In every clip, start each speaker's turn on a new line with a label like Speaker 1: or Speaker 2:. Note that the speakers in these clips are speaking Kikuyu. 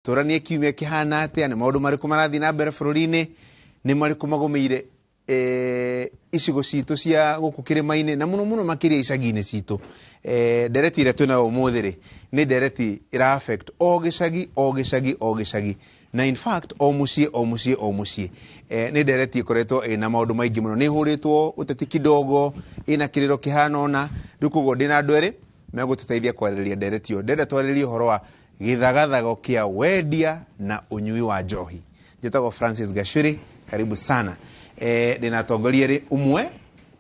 Speaker 1: Tũranie kiumia kĩhana atĩa, nĩ maũndũ marĩkũ marathiĩ na mbere bũrũri-inĩ, nĩ marĩkũ magũmĩire icigo citũ cia gũkũ kĩrĩma-inĩ na mũno mũno makĩria icagi-inĩ citũ. Ndereti ĩrĩa twĩnayo ũmũthĩ rĩ, nĩ ndereti ĩra affect o gĩcagi o gĩcagi o gĩcagi, na in fact o mũciĩ o mũciĩ o mũciĩ. Nĩ ndereti ĩkoretwo ĩna maũndũ maingĩ mũno, nĩ ĩhũrĩtwo ũteti kidogo, ĩna kĩrĩro kĩhana ũna. Rĩu koguo ndĩna andũ erĩ megũtũteithia kwarĩrĩria ndereti ĩyo. Ndĩrenda twarĩrĩrie ũhoro wa gĩthagathago kĩa wendia na ũnyui wa njohi. Njĩtagwo Francis Gachuri, karibu sana. Ndĩna atongoria erĩ, ũmwe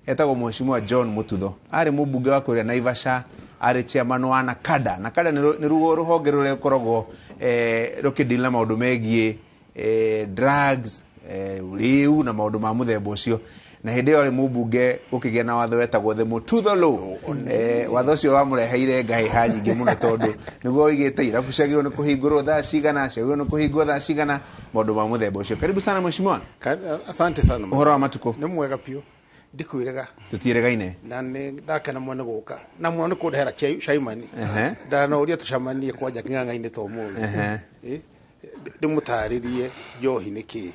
Speaker 1: etagwo Mheshimiwa John Mututho, arĩ mũmbunge wa kũrĩa Naivasha, arĩ chairman wa NACADA. NACADA nĩ ruo rũhonge rũrĩa rũkoragwo rũkĩdeal na maũndũ megiĩ drugs, ũrĩu na maũndũ ma mũthemba ũcio. Na hĩndĩ ĩyo arĩ mũmbunge gũkĩgĩa na watho wetagwo the Mututho Law. Watho ũcio wamũreheire ngahĩha nyingĩ mũno, tondũ nĩguo oigĩte irabu ciagĩrĩirwo nĩ kũhingũrwo thaa cigana, ciagĩrĩirwo nĩ kũhingwo thaa cigana, maũndũ ma mũthemba ũcio. Karibu sana mheshimiwa.
Speaker 2: Asante sana.
Speaker 1: Ũhoro wa matukũ?
Speaker 2: Nĩ mwega biũ, ndikwĩrega.
Speaker 1: Tũtiĩrĩgaine.
Speaker 2: Na nĩ ndakena mũno nĩ gũka na mũno nĩ kũndehera chairman. Ndanoria tũcemanie kwanja kĩng'ang'a-inĩ ta ũmũthĩ. Ndĩmũtarĩrie njohi nĩ kĩĩ,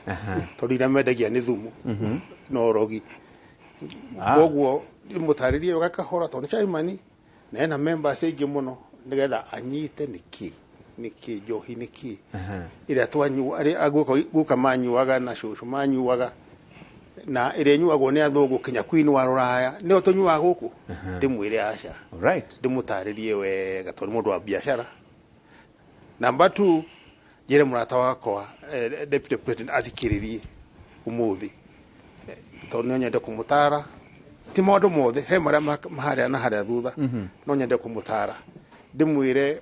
Speaker 2: tondũ iria mendagia nĩ thumu na ũrogi. Koguo ndĩmũtarĩrie wega kahora, tondũ nĩ chairman na ena members aingĩ mũno, nĩgetha anyite nĩ kĩĩ nĩ kĩĩ njohi nĩ kĩĩ, ĩrĩa twanyua arĩa guka manyuaga na cũcũ manyuaga, na ĩrĩa ĩnyuagwo nĩ athũngũ kinya Queen wa rũraya nĩyo tũnyuaga gũkũ. Ndĩmwĩre aca. Ndĩmũtarĩrie wega, tondũ nĩ mũndũ wa biacara. Number two, njĩre mũrata wakwa deputy president athikĩrĩrie ũmũthĩ, tondũ no nyende kũmũtara, ti maũndũ mothe, he marĩa harĩa na harĩa thutha. No nyende kũmũtara, ndĩmwĩre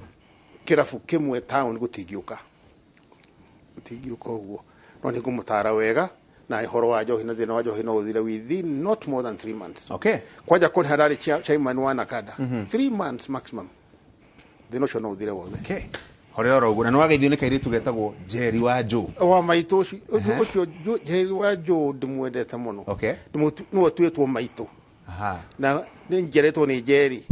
Speaker 2: kĩrabu kĩmwe town gũtingĩũka, gũtingĩũka ũguo, no nĩ ngũmũtara wega na ũhoro wa njohi na thĩna wa njohi no ũthire within not more than 3 months. Kwanja kũrĩ hararĩ chairman wa NACADA, 3 months maximum, thĩna ũcio no ũthire wothe.
Speaker 1: Okay, horera oro ũguo. Na nĩ wageithio nĩ kairĩtu getagwo Njeri wa Njũ.
Speaker 2: Wa maitũ ũcio ũcio Njeri wa Njũ ndĩmwendete mũno. Nĩwe tuĩtwo maitũ. Na nĩ njeretwo nĩ Njeri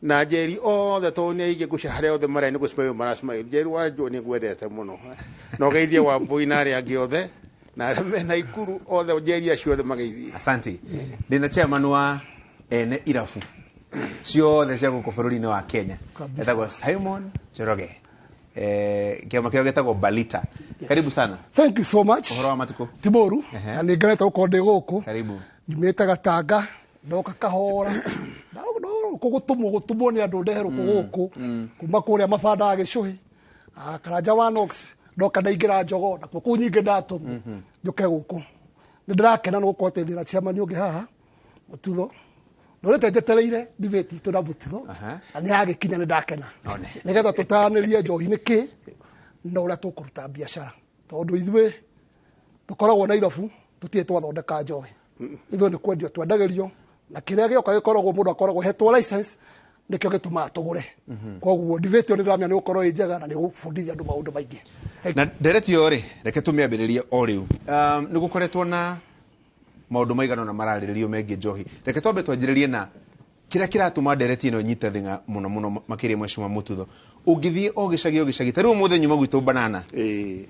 Speaker 2: na Njeri othe, tondũ nĩ aingĩ ngũcia harĩa othe marĩa nĩ gũcmile maracmile. Njeri wa Njũ nĩ ngwendete mũno, na ũgeithie wa Mbui na arĩa angĩ othe na arĩa mena Ikuru othe, Njeri acio othe mageithie.
Speaker 1: Asante. Ndĩna chairman wa ene irabu ciothe cia gũkũ bũrũri-inĩ wa Kenya. Etagwo Simon Njoroge, kĩama kĩao gĩtagwo Balita. Karibu sana.
Speaker 3: Thank you so much.
Speaker 1: Ũhoro wa matukũ?
Speaker 3: Ti mũru. Na nĩ ngenete gũkorwo ndĩ gũkũ.
Speaker 1: Karibu.
Speaker 3: Nyumĩte Gatanga, ndoka kahora gũkũ gũtũmwo nĩ andũ ndeherwo gũkũ kuma kũrĩa mabanda ya Gĩcũhĩ. Ah, Karanja wa Knox, ndoka ndaingĩra Njogo nakuo kũu nyingĩ ndatũmwo njũke gũkũ. Nĩ ndĩrakena nĩ gũkorwo atĩ ndĩna chairman ũngĩ haha, Mũtutho. Ndũrĩte njetereire debate itũ na Mũtutho. Na nĩ yagĩkinya, nĩ ndakena.
Speaker 1: One.
Speaker 3: Nĩgetha tũtaranĩrie njohi nĩ kĩ na ũrĩa tũkũruta biacara, tondũ ithuĩ tũkoragwo na irabu, tũtirĩ twathondeka njohi. Ithuĩ nĩ kwendio twendagĩrio, na kĩrĩa gĩoka gĩkoragwo mũndũ akoragwo hetwo license, nĩkĩo gĩtũmaga tũgũre. Koguo debate ĩyo nĩ ndĩramenya nĩ gũkorwo ĩ njega na nĩ gũbundithia andũ maũndũ maingĩ. Thank
Speaker 1: Na ndereti ĩyo rĩ, reke tũmĩambĩrĩrie o rĩu. Nĩ gũkoretwo na maũndũ maigana ũna mararĩrĩrio megiĩ njohi. Reke twambe twanjĩrĩrie na kĩrĩa kĩratũma ndereti ĩno ĩnyite thing'a mũno mũno makĩria. Mheshimiwa Mututho, ũngĩthiĩ o gĩcagi o gĩcagi, ta rĩu ũmũthĩ nyuma gwitũ Banana,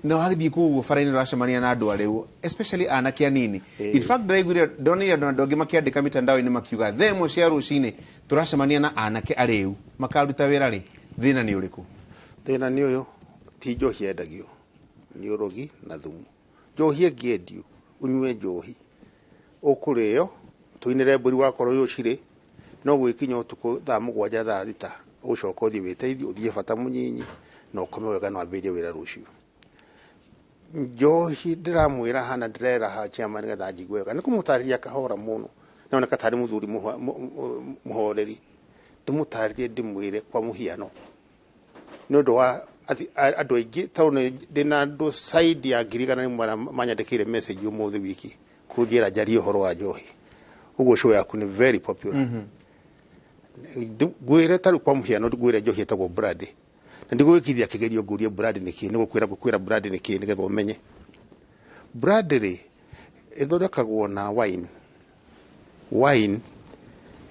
Speaker 1: na wagĩthiĩ kũu ũguo bara-inĩ ũracemania na andũ arĩu, especially anake anini. In fact ndĩraiguire, ndonire andũ angĩ makĩandĩka mitandao-inĩ makiuga thaa 1 cia rũcinĩ tũracemania na anake arĩu makaruta wĩra rĩ. Thĩna nĩ ũrĩkũ?
Speaker 2: Thĩna nĩ ũyũ, ti njohi yendagio, nĩ ũrogi na thumu. Njohi ĩngĩendio, ũnyue njohi ũkũrĩo tũinĩre mbũri wakorwo ũcirĩ, no gwĩkinya ũtukũ thaa 7, thaa 6, ũgũcoka ũthiĩ wĩteithie, ũthiĩ bata mũnyinyi na ũkome wega na wambĩrĩrie wĩra rũciũ. Njohi ndĩramwĩra hana ndĩreraha chairman nĩgetha njigue wega, nĩ kũmũtarĩria kahora mũno, noneka tarĩ mũthuri mũhoreri. Ndĩmũtarĩrie, ndĩmwĩre kwa mũhiano, nĩ ũndũ wa andũ aingĩ, tondũ ndĩna andũ saidi ya 100,000 arĩa manyandĩkĩire message ũmũthĩ wiki kũnjĩra njarie ũhoro wa njohi. Ũguo show yaku nĩ very popular. Ngwĩre tarĩu kwa mũhiano, ngwĩre njohi ĩtagwo brandy, na ndigũgĩkithia kĩgerio ngũrie brandy nĩ kĩĩ. Nĩ gũkwĩra brandy nĩ kĩĩ nĩgetha ũmenye. Brandy rĩ, ĩthondekagwo na wine, wine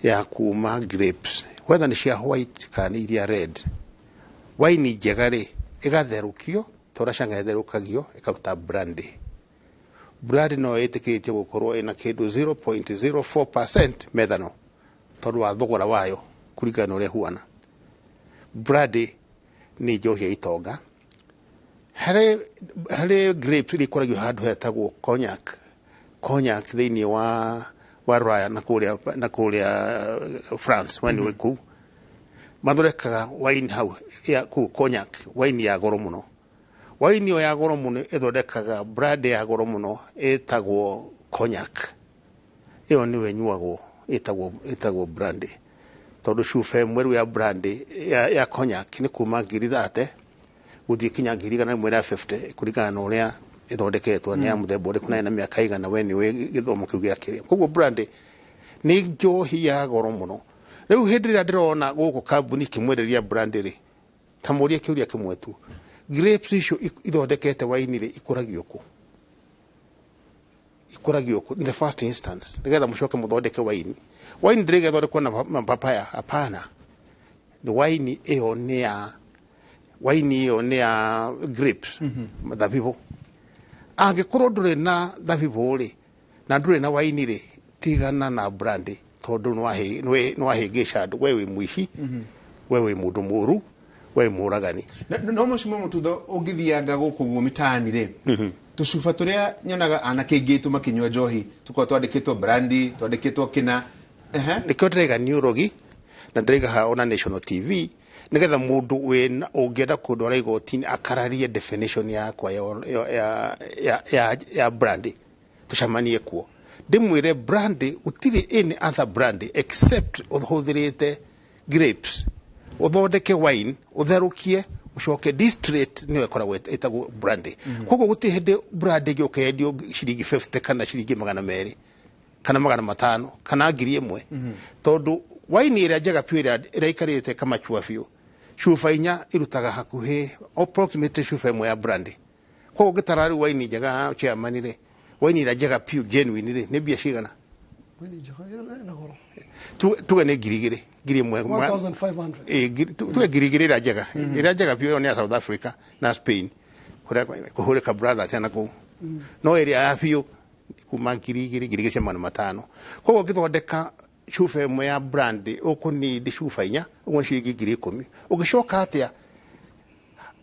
Speaker 2: ya kuma grapes, whether nĩ cia white kana nĩ iria red. Wine njega rĩ, Ĩgatherũkio ta ũrĩa canga ĩtherũkagio, ĩkaruta brandy. Brandy no ĩtĩkĩrĩtio gũkorwo ĩna kĩndũ 0.04% methanol tondũ wa thogora wayo kũringana na ũrĩa ĩhuana. Brandy nĩ njohi ya itonga. Harĩ grapes iria ikũragio handũ hetagwo cognac. Cognac thĩinĩ wa Rũraya na kũrĩa France when mm kũu mathondekaga wine hau ya kũu cognac, wine ya goro mũno. Wine ĩyo ya goro mũno ĩthondekaga brandy ya goro mũno ĩtagwo cognac. Ĩyo nĩyo ĩnyuagwo, ĩtagwo brandy, tondũ cuba ĩmwe rĩu ya brandy ya cognac nĩ kuma 30,000 gũthiĩ kinya 150,000 kũringana na ũrĩa ĩthondeketwo, nĩ ya mũthemba ũrĩkũ na ĩna mĩaka igana. We nĩũĩ gĩthomo kĩu gĩa kĩrĩa. Koguo brandy nĩ njohi ya goro mũno. Rĩu hĩndĩ ĩrĩa ndĩrona gũkũ kambuni ikĩmwenderia brandy rĩ, ta mũrie kĩũria kĩmwe tu: grapes icio ithondekete waini rĩ, ikũragio kũ? Ikũragio kũ in the first instance, nĩgetha mũcoke mũthondeke waini? Waini ndĩrĩgethondekwo na papaya, hapana. Nĩ waini ĩyo, nĩ ya waini ĩyo nĩ ya grapes, thabibũ. Angĩkorwo ndũrĩ na thabibũ rĩ, na ndũrĩ na waini rĩ, tigana na brandy, tondũ nĩwahĩngĩca andũ. We wĩ mũici, we wĩ mũndũ mũũru, we wĩ mũragani.
Speaker 1: No mũcimo mũtutho ũngĩthianga gũkũ guo mitaani rĩ, tũcuba tũrĩa nyonaga anake aingĩ aitũ makĩnyua njohi tũkoragwo twandĩkĩtwo brandy, twandĩkĩtwo kĩna. Ehe.
Speaker 2: Nĩkĩo ndĩraiga nĩ ũrogi, na ndĩraiga haha ona national TV, nĩgetha mũndũ wĩna ũngĩenda kũndwara igoti-inĩ akararie definition yakwa ya brandy, tũcemanie kuo, ndĩmwĩre brandy gũtirĩ any other brandy except ũhũthĩrĩte grapes ũthondeke wine, ũtherũkie, ũcoke distillate, nĩyo ĩkoragwo ĩtagwo brandy. Koguo gũtirĩ hĩndĩ brandy ĩngĩũka yendio ciringi 50 kana ciringi 200 kana 500 kana 1,000, tondũ waini ĩrĩa njega biũ, ĩrĩa ĩraikarĩte kamachua biũ, cuba inya irutaga hakuhĩ approximately cuba ĩmwe ya brandy. Koguo ũngĩtara rĩu waini njega, chairman rĩ, waini ĩrĩa njega biũ genuine rĩ, nĩ mbia cigana?
Speaker 3: Waini njega ĩna goro.
Speaker 2: Tuge nĩ 2,000, 1,000.
Speaker 3: 1500.
Speaker 2: Ĩ, tuge 2,000 ĩrĩa njega, ĩrĩa njega biũ. Ĩyo nĩ ya South Africa na Spain kũrĩa kũhũrĩka brothers na kũu, no ĩrĩa ya biũ kuma 2,000, 2,500. Koguo ũngĩthondeka cuba ĩmwe ya brandy ũkũnindi cuba inya, ũguo nĩ ciringi 10,000. Ũngĩcoka atĩa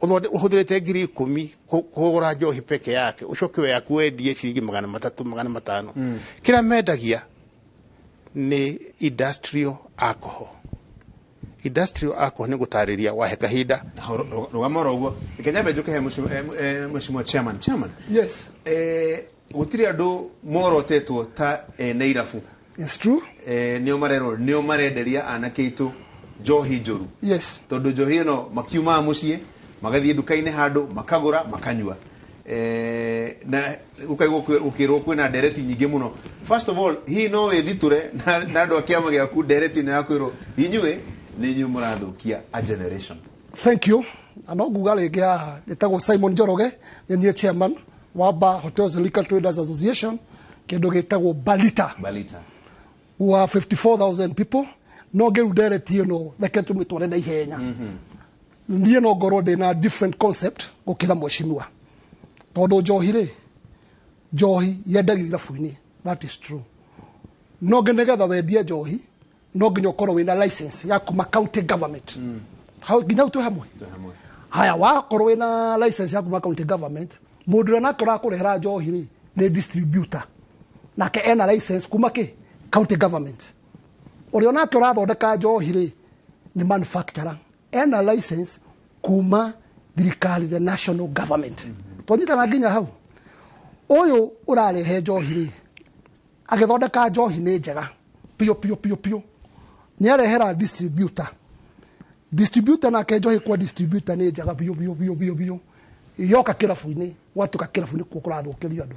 Speaker 2: ũhũthĩrĩte 10,000 kũgũra njohi peke yake, ũcoke we yaku wendie ciringi 300, 500? Kĩrĩa mendagia nĩ industrial alcohol. Industrial alcohol nĩ gũtarĩria wahe kahinda.
Speaker 1: Rũgama oro ũguo, reke nyambe njũke he mheshimiwa chairman. Chairman.
Speaker 3: Yes.
Speaker 1: Gũtirĩ andũ morotetwo ta ene irabu.
Speaker 3: It's true.
Speaker 1: Nĩo marerwo nĩo marenderia anake aitũ njohi njũru.
Speaker 3: Yes.
Speaker 1: Tondũ njohi ĩno makiumaga mũciĩ magathiĩ nduka-inĩ handũ makagũra makanyua, na gũkaigwo gũkĩrwo kwĩna ndereti nyingĩ mũno. First of all, hihi no wĩthitũre na andũ a kĩama gĩaku ndereti ĩno ya kwĩrwo inyuĩ nĩ inyuĩ mũrathũkia a generation?
Speaker 3: Thank you. Na no nguga rĩngĩ haha, njĩtagwo Simon Njoroge, nĩ niĩ chairman wa Bar Hotels and Liquor Traders Association, kĩndũ gĩtagwo Balita.
Speaker 1: Balita.
Speaker 3: We are 54,000 people. No ngĩru ndereti ĩno reke tũmĩtware na ihenya. Niĩ no ngorwo ndĩna different concept gũkĩra mheshimiwa, tondũ njohi rĩ, njohi yendagio irabu-inĩ, that is true. No nĩgetha wendie njohi no nginya ũkorwo wĩna license ya kuma county government. Hau nginya hau twĩ hamwe?
Speaker 1: Twĩ hamwe.
Speaker 3: Haya, wakorwo wĩna license ya kuma county government, mũndũ ũrĩa nake ũrakũrehera njohi rĩ, nĩ distributor, nake ena license kuma kĩ county government. Ũrĩa nake ũrathondeka njohi rĩ, nĩ manufacturer, ena license kuma thirikari, the national government. Twanyitana nginya hau? Ũyũ ũrarehe njohi rĩ, agĩthondeka njohi nĩ njega piũ piũ piũ piũ, nĩ arehera distributor. Distributor nake njohi kwa distributor nĩ njega biũ biũ biũ biũ biũ, yoka kĩrabu-inĩ, gwatuĩka kĩrabu-inĩ kuo kũrathũkĩrio andũ.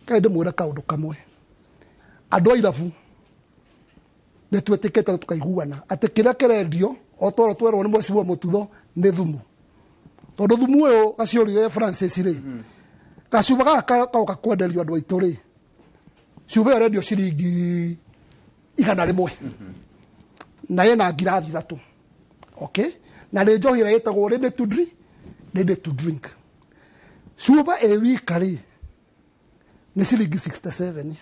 Speaker 3: Kaĩ ndĩmwĩre kaũndũ kamwe, andũ a irabu nĩ twĩtĩkĩte na tũkaiguana atĩ kĩrĩa kĩrendio o toro twerwo nĩ mheshimiwa Mũtutho nĩ thumu, tondũ thumu ũyũ gaciũrire Francis rĩ, gacuba gaka kagoka kwenderio andũ aitũ rĩ, cuba ĩyo ĩrendio ciringi 100 na ĩna ngirathi ithatũ, okay? Na nĩ njohi ĩrĩa ĩtagwo ready to drink. Ready to drink cuba ĩ wika rĩ nĩ ciringi 67.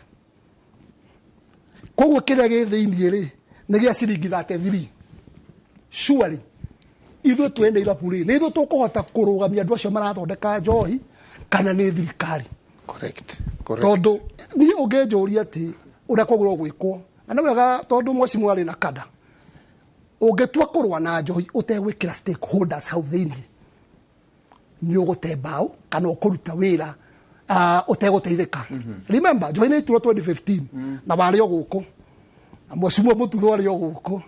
Speaker 3: Koguo kĩrĩa gĩ thĩiniĩ rĩ nĩ gĩa ciringi 33. Surely ithuĩ twene irabu rĩ, nĩ ithuĩ tũkũhota kũrũgamia andũ acio marathondeka njohi kana nĩ thirikari?
Speaker 2: Correct. Correct.
Speaker 3: Tondũ niĩ ũngĩnjũria atĩ ũrĩa kwagĩrĩirwo gwĩkwo, na nĩ wega tondũ mwecimu arĩ na kada, ũngĩtua kũrũa na njohi ũtegwĩkĩra stakeholders hau thĩiniĩ, nĩ ũgũte mbaũ kana ũkũruta wĩra ũtegũteithĩka. Remember, njohi nĩ iturwo 2015 na warĩ o gũkũ na mwecimu Mũtutho arĩ o gũkũ,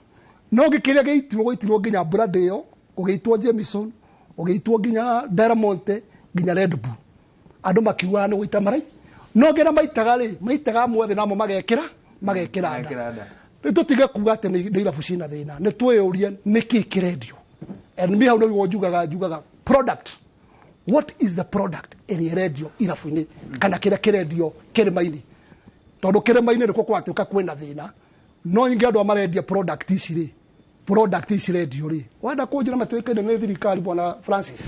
Speaker 3: no gĩkĩrĩa gĩitirwo gũitirwo nginya brand ĩyo, gũgĩitwo Jameson, gũgĩitwo nginya Del Monte, nginya Red Bull. Andũ makiugaga nĩ gũita marai, no ngĩra maitaga rĩ, maitaga amwe thĩ namo magekĩra
Speaker 1: Magekĩra
Speaker 3: nda.
Speaker 1: Nda.
Speaker 3: Rĩu tũtige kuga atĩ nĩ irabu cina thĩna, nĩ twĩyũrie nĩkĩ kĩrendio. And mi hau nĩguo njugaga product. What is the product ĩrĩa ĩrendio irabu-inĩ kana kĩrĩa kĩrendio kĩrĩma-inĩ? Tondũ kĩrĩma-inĩ nĩkuo kũratuĩka kwĩna thĩna, no ingĩ andũ a marendia product ici rĩ, product ici rendio rĩ, wenda kũnjĩra matuĩkaine nĩ thirikari, bwana Francis?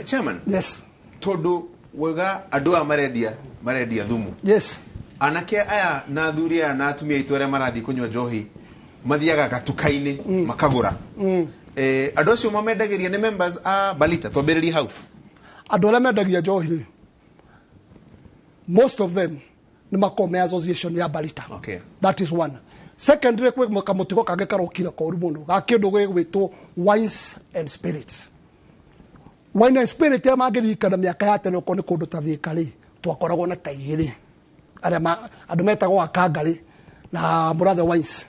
Speaker 1: Chairman.
Speaker 3: Yes.
Speaker 1: Tondũ wega andũ aya marendia thumu. Anake aya na athuri aya na atumia aitũ arĩa marathiĩ kũnyua njohi mathiaga gatuka-inĩ makagũra. Andũ acio mamendagĩria nĩ members a Balita? Twambĩrĩrie hau.
Speaker 3: Andũ arĩa mendagia njohi rĩ, most of them nĩ makoragwo me association ya Balita. That is one. Secondly, kwĩ kamũtigo kangĩ karokire koru mũno ga kĩndũ gĩgwĩtwo wines and spirits. Wine and spirit, arĩa mangĩririkana mĩaka ya tene, okorwo nĩ kũndũ ta Thĩka rĩ, twakoragwo na ta igĩrĩ arĩa andũ metagwo akangarĩ na Mũrathe Wines.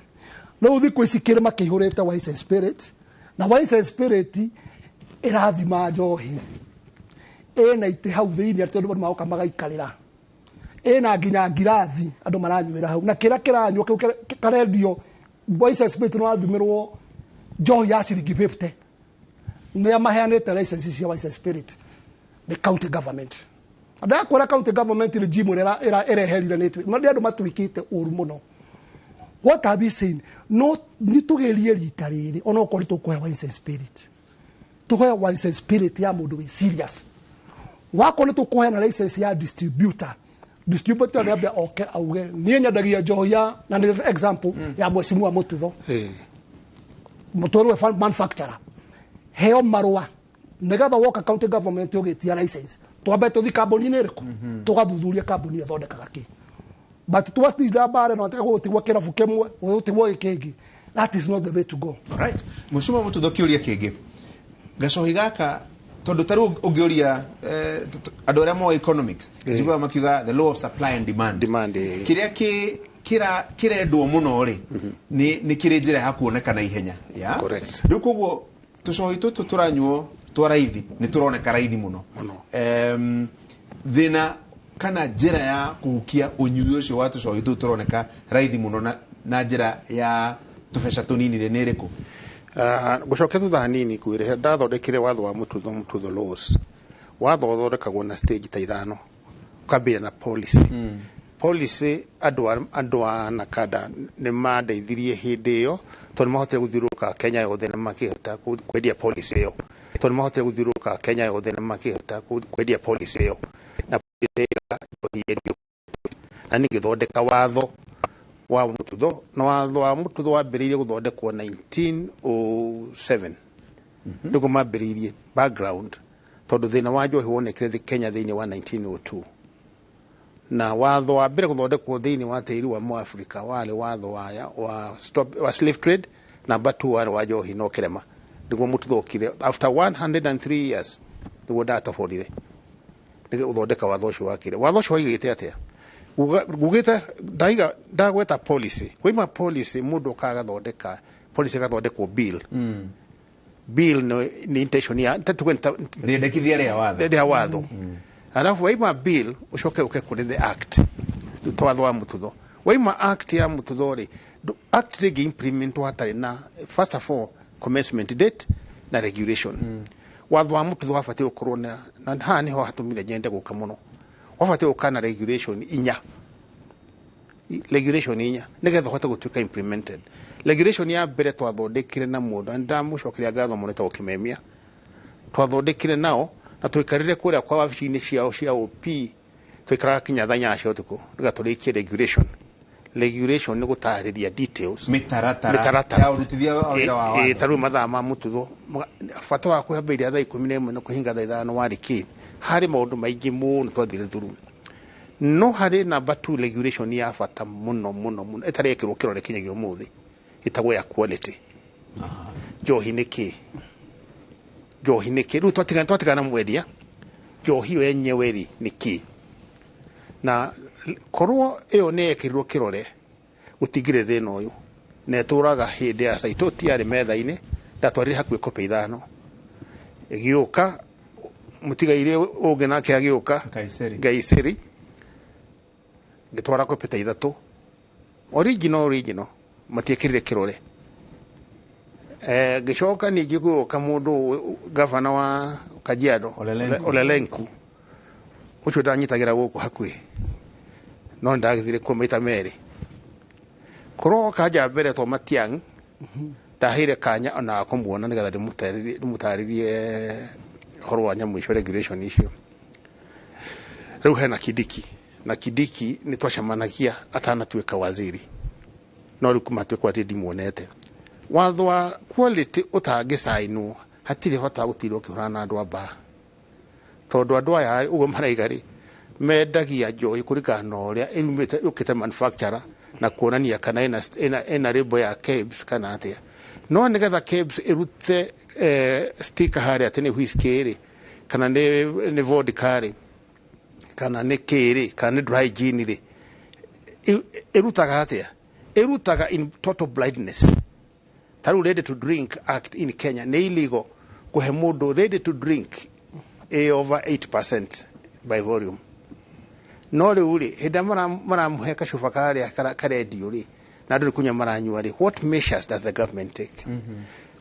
Speaker 3: Rĩu thikũ ici kĩrĩma kĩihũrĩte wines and spirit, na wines and spirit ĩrathima njohi ĩna itĩ hau thĩinĩ atĩ andũ magoka magaikarĩra, ĩna nginya ngirathi andũ maranyuĩra hau, na kĩrĩa kĩranyua kĩu karendio. Wines and spirit nĩ wathimĩrwo njohi ya ciringi 50. Nĩa maheanĩte license cia wines and spirit? Nĩ county government. Ndakwĩra county government regime ĩrĩa ĩreherire nĩ nĩ andũ matuĩkĩte ũru mũno. What have we seen? No nĩ tũgerie rita rĩrĩ, ona okorwo nĩ tũkũhe wines and spirit, tũhe wines and spirit ya mũndũ wĩ serious. Wakorwo nĩ tũkũheana license ya distributor, distributor nĩ ambe oke auge, niĩ nyendagia njohi ya, na nĩ example ya mwecimu wa Mũtutho. Mũtutho nĩwe manufacturer, heo marũa nĩgetha woka county government ũgĩtia license, twambe tũthi kambuni-inĩ ĩrĩkũ, tũgathuthuria kambuni ĩthondekaga kĩ. But twatinda mbara no atĩ gũtigwo kĩrabu kĩmwe, gũtigwo gĩkĩngĩ, that is not the way to go.
Speaker 1: Alright. Mheshimiwa Mũtutho, kĩũria kĩngĩ, gacohi gaka, tondũ ta rĩu ũngĩũria andũ arĩa moĩ economics, njiguaga makiuga the law of supply and demand.
Speaker 2: Demand,
Speaker 1: Kĩrĩa kĩrendwo mũno rĩ, nĩ kĩrĩ njĩra ya kuoneka na ihenya ya.
Speaker 2: Correct.
Speaker 1: Rĩu koguo tũcohi tũtũ tũranyuo twa raithi nĩ tũroneka raithi mũno.
Speaker 2: Mũno.
Speaker 1: Thĩna kana njĩra ya kũhukia ũnyui ũcio wa tũcohi tũtũ tũroneka raithi mũno na njĩra ya tũbeca tũnini rĩ, nĩ ĩrĩkũ?
Speaker 2: Ngũcokia thutha hanini kwĩre ndathondekire watho wa Mũtutho, Mũtutho laws. Watho ũthondekagwo na stage ta ithano, ũkambĩrĩria na policy. Policy, andũ a Nakada nĩ mandeithirie hĩndĩ ĩyo tondũ nĩ mahotire gũthiũrũrũka Kenya yothe na makĩhota kwendia policy ĩyo, tondũ nĩ mahotire gũthiũrũrũka Kenya yothe na makĩhota kwendia policy ĩyo, na policy ĩyo njohi yendio, na ningĩthondeka watho wa Mũtutho. Na watho wa Mũtutho wambĩrĩirie gũthondekwo 1907, nĩguo mambĩrĩirie background, tondũ thĩna wa njohi wonekire thĩ Kenya thĩinĩ wa 1902. Na watho wa mbere gũthondekwo thĩinĩ wa tĩri wa Mũafrika warĩ watho wa, stop, wa slave trade. Number 2 warĩ wa njohi, no kĩrema nĩguo Mũtutho okire after 103 years, nĩguo ndatoborire nĩ gũthondeka watho ũcio. Wakire watho ũcio waigĩte atĩa? Ngugĩte ndaiga ndagweta policy, waima policy mũndũ ũkagathondeka policy, ĩgathondekwo bill. Bill nĩ intention ya tuge
Speaker 1: Rĩendekithia rĩa watho.
Speaker 2: Rĩa watho. Alafu waima bill, ũcoke ũke kũrĩ the act, ta watho wa Mũtutho. Waima act ya Mũtutho rĩ, act rĩngĩ implement hatarĩ na first of all commencement date na regulation. Watho wa Mũtutho wabatiĩ gũkorwo na haha nĩho hatũmire nyende gũka mũno, wabatiĩ gũka na regulation inya, regulation inya, nĩgetha ũhote gũtuĩka implemented. Regulation ya mbere twathondekire na mũndũ, na ndamũcokeria ngatho mũno, etagwo Kimemia. Twathondekire nao na twikarire kuria kwa wabici-inĩ ciao cia OP, twikaraga kinya thaa inyanya cia ũtukũ nĩgetha tũrĩkie regulation. Regulation nĩ gũtarĩria details,
Speaker 1: mĩtaratara
Speaker 2: mĩtaratara
Speaker 1: ya ũrutithia wa wĩra wa watho.
Speaker 2: Ta rĩu mathaa ma mũtutho, bata wa kwĩhambĩrĩria thaa 11 na kũhinga thaa 5 warĩ kĩ. Harĩ maũndũ maingĩ mũno twathire through, no harĩ number 2 regulation ya bata mũno mũno mũno ĩtarĩ ĩkĩrwo kĩrore kinyagia ũmũthĩ, ĩtagwo ya quality. Njohi nĩ kĩ? Njohi nĩ kĩ? Rĩu twatigana mwendia njohi yo yenyewe rĩ nĩ kĩ? Na korwo ĩyo nĩ yekĩrirwo kĩrore gũtingĩrĩ thĩna ũyũ. Na ĩtũraga hĩndĩ ya Saitoti yarĩ metha-inĩ, ndatwarire hakuhĩ kopi 5, ĩgĩũka mũtigaire ũngĩ nake agĩũka
Speaker 1: Ngaiceri.
Speaker 2: Ngaiceri, ngĩtwara kopi ta 3 original matiĩkĩrire kĩrore. Ngĩcoka ningĩ gũka mũndũ gavana wa Kajiado,
Speaker 1: Olelenku.
Speaker 2: Olelenku, ũcio ndanyitagĩra gũkũ hakuhĩ, no nĩndagĩthire kuo maita merĩ. Korwo kanja mbere to Matiang'i, ndaheire kanya ona kũmuona nĩgetha ndĩmũtarĩrie ũhoro wa nyamũ icio, regulation icio. Rĩu hena Kindiki, na Kindiki nĩ twacemanagia atanatuĩka waziri, no rĩu kuma atuĩka waziri ndimuonete. Watho wa quality ũtangĩcainwo hatirĩ bata wa gũtinda ũkĩhũrana na andũ a mbaa, tondũ andũ aya ũguo maraiga rĩ, mendagia njohi kũringana na ũrĩa ĩumĩte yũkĩte manufacturer na kuonania kana ĩna label ya KEBS kana atĩa. No nĩgetha KEBS ĩrute sticker harĩa atĩ nĩ whisky rĩ, kana nĩ vodka rĩ, kana nĩ kĩ rĩ, kana nĩ dry gin rĩ, ĩrutaga atĩa? Ĩrutaga in total blindness. Ta rĩu Ready to Drink Act in Kenya nĩ illegal kũhe mũndũ ready to drink ĩ over 8% by volume. No rĩu rĩ, hĩndĩ ĩrĩa maramũhe kacuba karĩa karendio rĩ, na andũ nĩ kũnyua maranyua rĩ, what measures does the government take?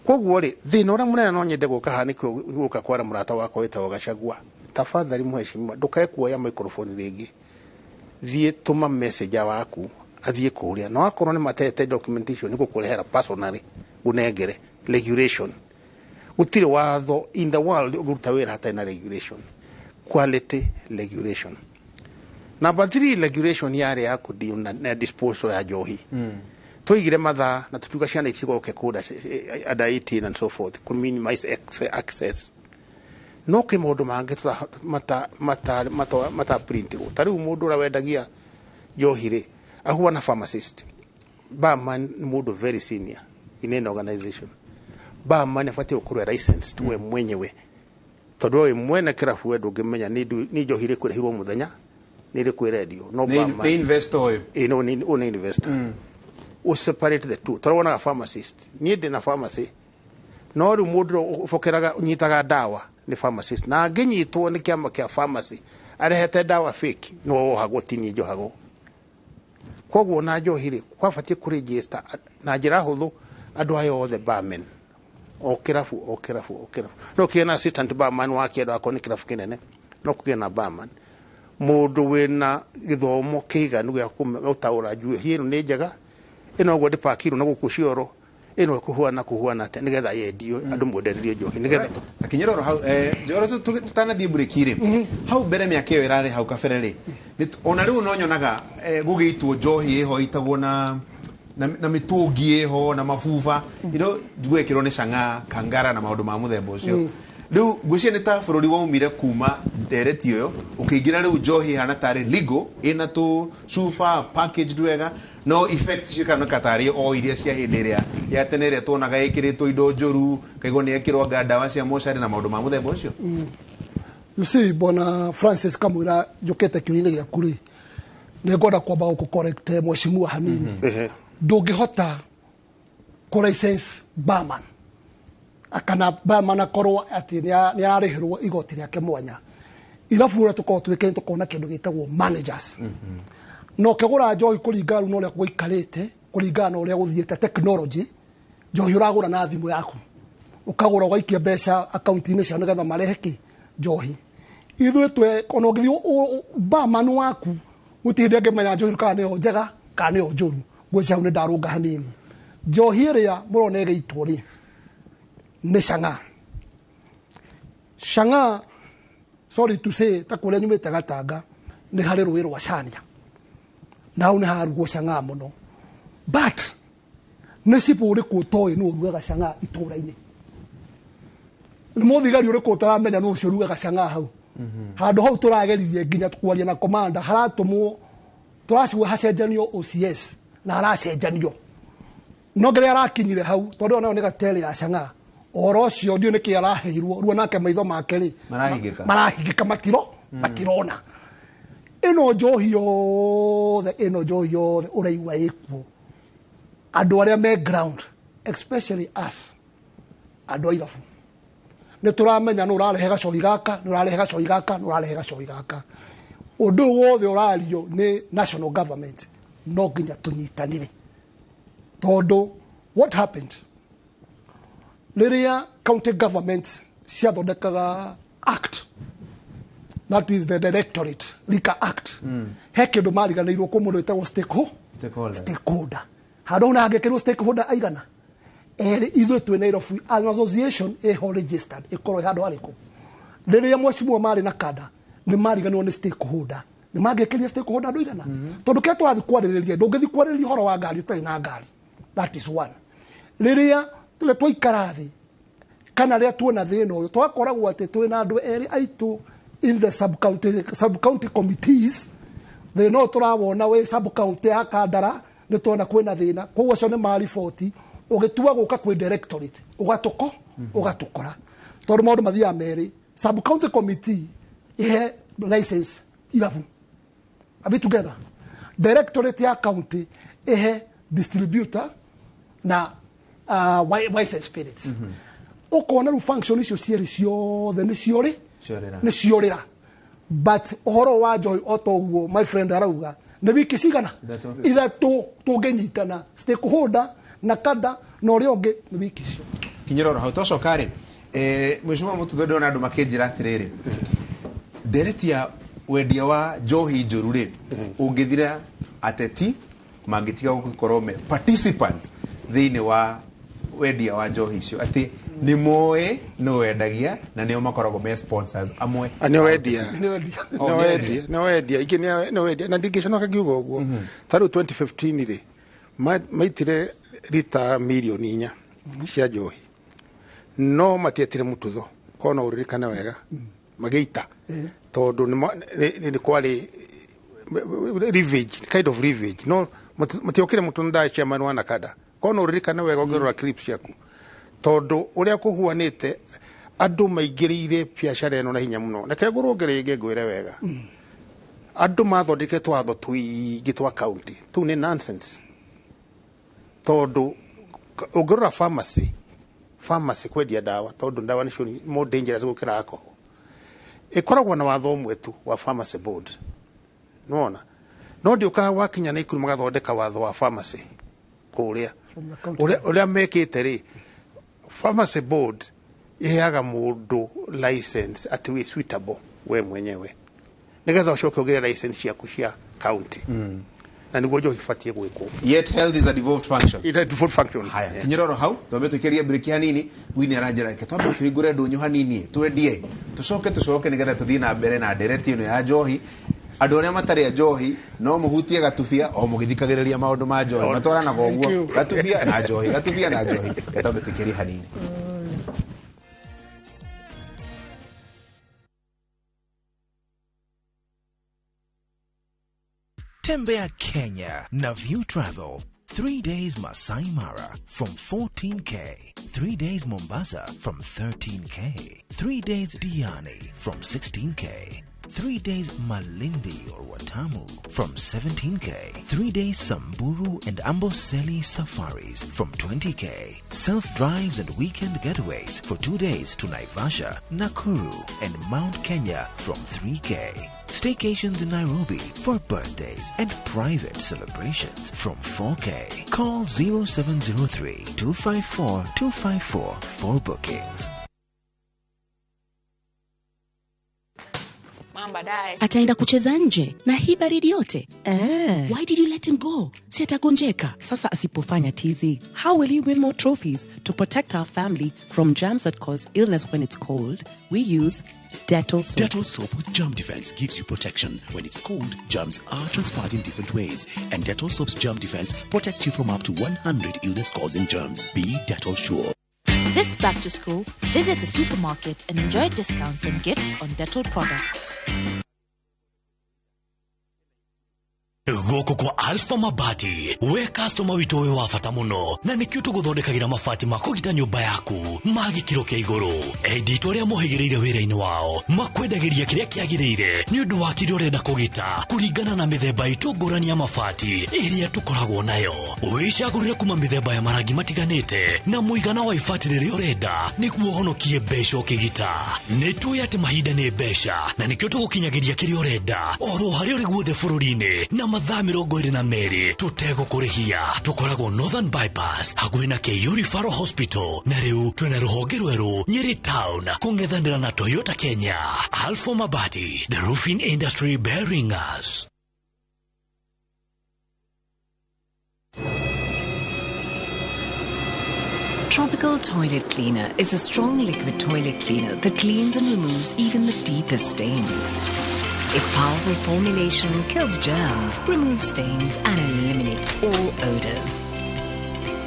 Speaker 2: Koguo rĩ, thĩna ũrĩa mũnene no nyende gũka haha nĩkĩo gũka kwara mũrata wakwa wĩtagwo Gachagua. Tafadhali mheshimiwa, ndũkae kuoya microphone rĩngĩ, thiĩ tũma messenger waku athiĩ kũrĩa, na wakorwo nĩ matete documentation nĩ gũkũrehera personally ngũnengere regulation. Gũtirĩ watho in the world ũngĩruta wĩra hatarĩ na regulation, quality regulation. Number 3 regulation yarĩ ya kũdeal na disposal ya njohi. Tũigire mathaa na tũkiuga ciana itigoke kũnda under 18 and so forth, kũ minimize access. No kwĩ maũndũ mangĩ mata printirwo. Ta rĩu mũndũ ũrĩa wendagia njohi rĩ, ahuana pharmacist. Barman nĩ mũndũ very senior in any organization. Barman abatiĩ gũkorwo e licensed we mwenyewe, tondũ we mwene kĩrabu we ndũngĩmenya nĩ njohi ĩrĩkũ ĩrehirwo mũthenya, nĩ ĩrĩkũ ĩrendio. No barman
Speaker 1: Nĩ investor ũyũ.
Speaker 2: Ĩ, no, ũyũ nĩ investor. Ũ separate the two. Tondũ wonaga pharmacist, niĩ ndĩ na pharmacy, no rĩu mũndũ ũrĩa ũbokeraga ũnyitaga ndawa nĩ pharmacist, na angĩnyitwo nĩ kĩama kĩa pharmacy arehete ndawa fake, no wohagwo, ti niĩ njohagwo. Koguo na njohi rĩ, kwabatiĩ kũregister na njĩra hũthũ andũ aya othe barmen, o kĩrabu, o kĩrabu, o kĩrabu. No kũgĩe na assistant barman wa kĩndũ akorwo nĩ kĩrabu kĩnene, no kũgĩe na barman mũndũ wĩna gĩthomo kĩiganu gĩa gũtaũra njuĩ ĩno nĩ njega, ĩno ũguo ndĩpakirwo na gũkũ cioro, ĩno ĩkũhuana kũhuana atĩa, nĩgetha yendio andũ mwendererie njohi nĩgetha
Speaker 1: Akinyĩra oro hau, Njoro, tũtanathiĩ break rĩ, hau mbere mĩaka ĩyo ĩrarĩ hau kabere rĩ, ona rĩu no nyonaga gũgĩitwo njohi ĩho ĩtagwo na mĩtũngi ĩho na mabuba, gwĩkĩrwo nĩ cang'a kangara na maũndũ ma mũthemba ũcio. Rĩu ngwĩciria nĩ ta bũrũri waumire kuma ndereti ĩyo ũkĩingĩra rĩu njohi ĩhana tarĩ legal, ĩna tũcuba packaged wega, no effects cikanaka tarĩ o iria cia hĩndĩ ĩrĩa ya tene ĩrĩa tuonaga ĩkĩrĩtwo indo njũru, kaigua nĩ ĩkĩrwo anga ndawa cia mocarĩ na maũndũ ma mũthemba ũcio.
Speaker 3: You see, Bwana Francis, kamwĩra njũkĩte kĩũria-inĩ gĩaku rĩ, nĩ ngwenda kwamba gũkũ correct mheshimiwa hanini. Ndũngĩhota kũ license barman kana barman akorwo atĩ nĩ ararĩhĩrwo igoti rĩake mwanya. Irabu ũrĩa tũkoragwo twĩkĩte, tũkoragwo na kĩndũ gĩtagwo managers, na ũkĩgũra njohi kũringana rĩu na ũrĩa gũikarĩte, kũringana na ũrĩa gũthiĩte technology, njohi ũragũra na thimũ yaku, ũkagũra ũgaikia mbeca akaunti-inĩ ciao nĩgetha marehe kĩ njohi. Ithuĩ twe ona ũngĩthiĩ barman waku gũtirĩ hĩndĩ angĩmenya njohi kana nĩyo njega kana nĩyo njũru. Ngwĩciria hau nĩ ndarũnga hanini. Njohi ĩrĩa mũrona ĩgĩitwo rĩ, nĩ cang'a. Chang'aa, sorry to say, ta kũrĩa nyumĩte Gatanga nĩ harĩ rũĩ rwa Cania, na hau nĩ harugwo chang'aa mũno, but nĩ cibũ ũrĩkũ ũtoĩ nũ ũrugaga chang'aa itũũra-inĩ? Nĩ mũthigari ũrĩkũ ũtaramenya nũ ũcio ũrugaga chang'aa hau? Handũ hau tũrageririe nginya kwaria na komanda, haratũmwo tũracigua hacenjanio OCS na haracenjanio no ngĩrĩa arakinyire hau, tondũ ĩyo nayo nĩ gatere ya chang'aa. Ũhoro ũcio ndiũ nĩkĩ araheirwo rĩu, nake maitho make rĩ
Speaker 1: Marahingĩka.
Speaker 3: Marahingĩka, matirona ĩno njohi yothe, ĩno njohi yothe ũraigua ĩkuo. Andũ arĩa me ground, especially us andũ a irabu, nĩ tũramenya nũ ũrarehe gacohi gaka, nĩ ũrarehe gacohi gaka, nĩ ũrarehe gacohi gaka. Ũndũ ũyũ wothe ũrario nĩ national government, no nginya tũnyitanĩre, tondũ what happened rĩrĩa county government ciathondekaga act, that is the Directorate Liquor Act, he kĩndũ mariganĩirwo kwĩ mũndũ wĩtagwo stakeholder.
Speaker 1: Stakeholder.
Speaker 3: Stakeholder handũ hau nahangĩkĩrwo stakeholder aigana erĩ. Ithuĩ twĩ Nairobi an association ĩho registered, ĩkorwo ĩ handũ harĩkũ? Rĩrĩa mheshimiwa marĩ na kada nĩ mariganĩrwo nĩ stakeholder, nĩ mangĩkĩria stakeholder andũ igana, tondũ kĩrĩa tũrathiĩ kwarĩrĩria, ndũngĩthiĩ kwarĩrĩria ũhoro wa ngari ũtarĩ na ngari. That is one. Rĩrĩa tũrĩa twaikara thĩ kana rĩrĩa tuona thĩna ũyũ, twakoragwo atĩ twĩ na andũ erĩ aitũ in the sub-county committees. Thĩna ũyũ tũrawona wĩ sub-county ya Kandara, nĩ tuona kwĩna thĩna, koguo acio nĩ mariboti. Ũgĩtua gũka kwĩ directorate, ũgatũko ũgatũkora, tondũ maũndũ mathiaga merĩ. Sub-county committee ihe license irabu. Are we together? Directorate ya county ihe distributor na wines and spirits. Ũkona rĩu function icio cierĩ ciothe nĩ ciorĩ.
Speaker 1: Ciorĩra.
Speaker 3: Nĩ ciorĩra. But ũhoro wa njohi, o ta ũguo my friend arauga, nĩ wiki cigana?
Speaker 1: Ithatũ.
Speaker 3: Ithatũ tũngĩnyitana, stakeholder na kada na ũrĩa ũngĩ, nĩ wiki icio.
Speaker 1: Kinyĩra oro hau twacoka rĩ, mheshimiwa Mututho, ndĩrona andũ makĩnjĩra atĩrĩrĩ, ndereti ya wendia wa njohi njũru rĩ ũngĩthira ateti mangĩtiga gũkorwo me participants thĩinĩ wa wendia wa njohi icio, atĩ nĩ moĩ nĩ wendagia na nĩo makoragwo me sponsors amwe.
Speaker 2: Nĩ wendia.
Speaker 3: Nĩ wendia.
Speaker 1: Oh,
Speaker 2: Nĩ wendia, nĩ wendia ingĩ, nĩ wendia, na ndingĩconoka ngiuga ũguo. Ta rĩu 2015 rĩ, maitire rita mirioni 4 cia njohi, no matietire Mututho korwo no ũririkane wega, magĩita tondũ nĩ kwarĩ revenge, kind of revenge, no matiokire. Mũtutho ndarĩ chairman wa Nakada, korwo no ũririkane wega ũngĩrora clips ciaku, tondũ ũrĩa kũhuanĩte andũ maingĩrĩire biacara ĩno na hinya mũno. Reke ngũrũnge rĩngĩ ngwĩre wega, andũ mathondekete watho tũingĩ twa county tũu nĩ nonsense, tondũ ũngĩrora pharmacy kwendia ndawa, tondũ ndawa nĩcio more dangerous gũkĩra alcohol, ĩkoragwo na watho ũmwe tu wa pharmacy board, nĩwona? No ndiũkaga wakinya Naikuru magathondeka watho wa pharmacy kũrĩa.
Speaker 3: From the county.
Speaker 2: Ũrĩa mekĩte rĩ, pharmacy board iheaga mũndũ license atĩ wĩ suitable we mwenyewe, nĩgetha ũcoke ũgĩre license ciaku cia county, na nĩguo njohi ibatiĩ gwĩkwo.
Speaker 1: Yet health is a devolved function.
Speaker 2: It a default function.
Speaker 1: Haya, kinyĩra oro hau, twambe tũikĩrie breki hanini. Wini aranjĩra reke twambe tũhingũre ndũnyũ hanini, twendie, tũcoke nĩgetha tũthiĩ na mbere na ndereti ĩno ya njohi. Andũ arĩa matarĩ a njohi no mũhutie gatubia o mũgĩthikagĩrĩria maũndũ ma njohi matwaranaga ũguo, gatubia na njohi, gatubia na njohi. Reke twambe tũikĩrie hanini.
Speaker 4: Tembea Kenya na View Travel. 3 days Masai Mara from 14K. 3 days Mombasa from 13K. 3 days Diani from 16K. 3 days Malindi or Watamu from 17K. 3 days Samburu and Amboseli safaris from 20K. Self drives and weekend getaways for 2 days to Naivasha, Nakuru, and Mount Kenya from 3K. Staycations in Nairobi for birthdays and private celebrations from 4K. Call 0703 254 254 for bookings.
Speaker 5: Mom, baadaye.
Speaker 6: Ataenda kucheza nje na hii baridi yote.
Speaker 7: Eh.
Speaker 6: Why did you let him go? Si atagonjeka.
Speaker 7: Sasa asipofanya tizi, how will he win more trophies? To protect our family from germs that cause illness when it's cold, we use Dettol soap.
Speaker 8: Dettol soap with germ defense gives you protection. When it's cold, germs are transferred in different ways. And Dettol soap's germ defense protects you from up to 100 illness-causing germs. Be Dettol sure.
Speaker 9: This back to school, visit the supermarket and enjoy discounts and gifts on Dettol products.
Speaker 10: Gũkũ kwa Alpha Mabati, we customer witũ wĩ wa bata mũno, na nĩkĩo tũgũthondekagĩra mabati ma kũgita nyũmba yaku ma gĩkĩro kĩa igũrũ. Endia itũ arĩa mohĩgĩrĩire wĩra-inĩ wao makwendagĩria kĩrĩa kĩagĩrĩire nĩ ũndũ wa kĩrĩa ũrenda kũgita kũringana na mĩthemba itũ ngũrani ya mabati ĩrĩa tũkoragwo nayo. Wĩcagũrĩre kuma mĩthemba ya marangi matiganĩte na mũigana wa ibati rĩrĩa ũrenda nĩguo ũhonokie mbeca ũkĩgita. Nĩ tũĩ atĩ mahinda nĩ mbeca na nĩkĩo tũgũkinyagĩria kĩrĩa ũrenda oro harĩa ũrĩ guothe bũrũri-inĩ na mathaa 22 tũtegũkũrĩhia. Tũkoragwo Northern Bypass hakuhĩ na KU Referral Hospital, na rĩu twĩna rũhonge rwerũ Nyeri Town kũng'ethanĩra na Toyota Kenya. Alpha Mabati, the roofing industry bearing us.
Speaker 11: Tropical Toilet Cleaner is a strong liquid toilet cleaner that cleans and removes even the deepest stains. Its powerful formulation kills germs, removes stains, and eliminates all odors.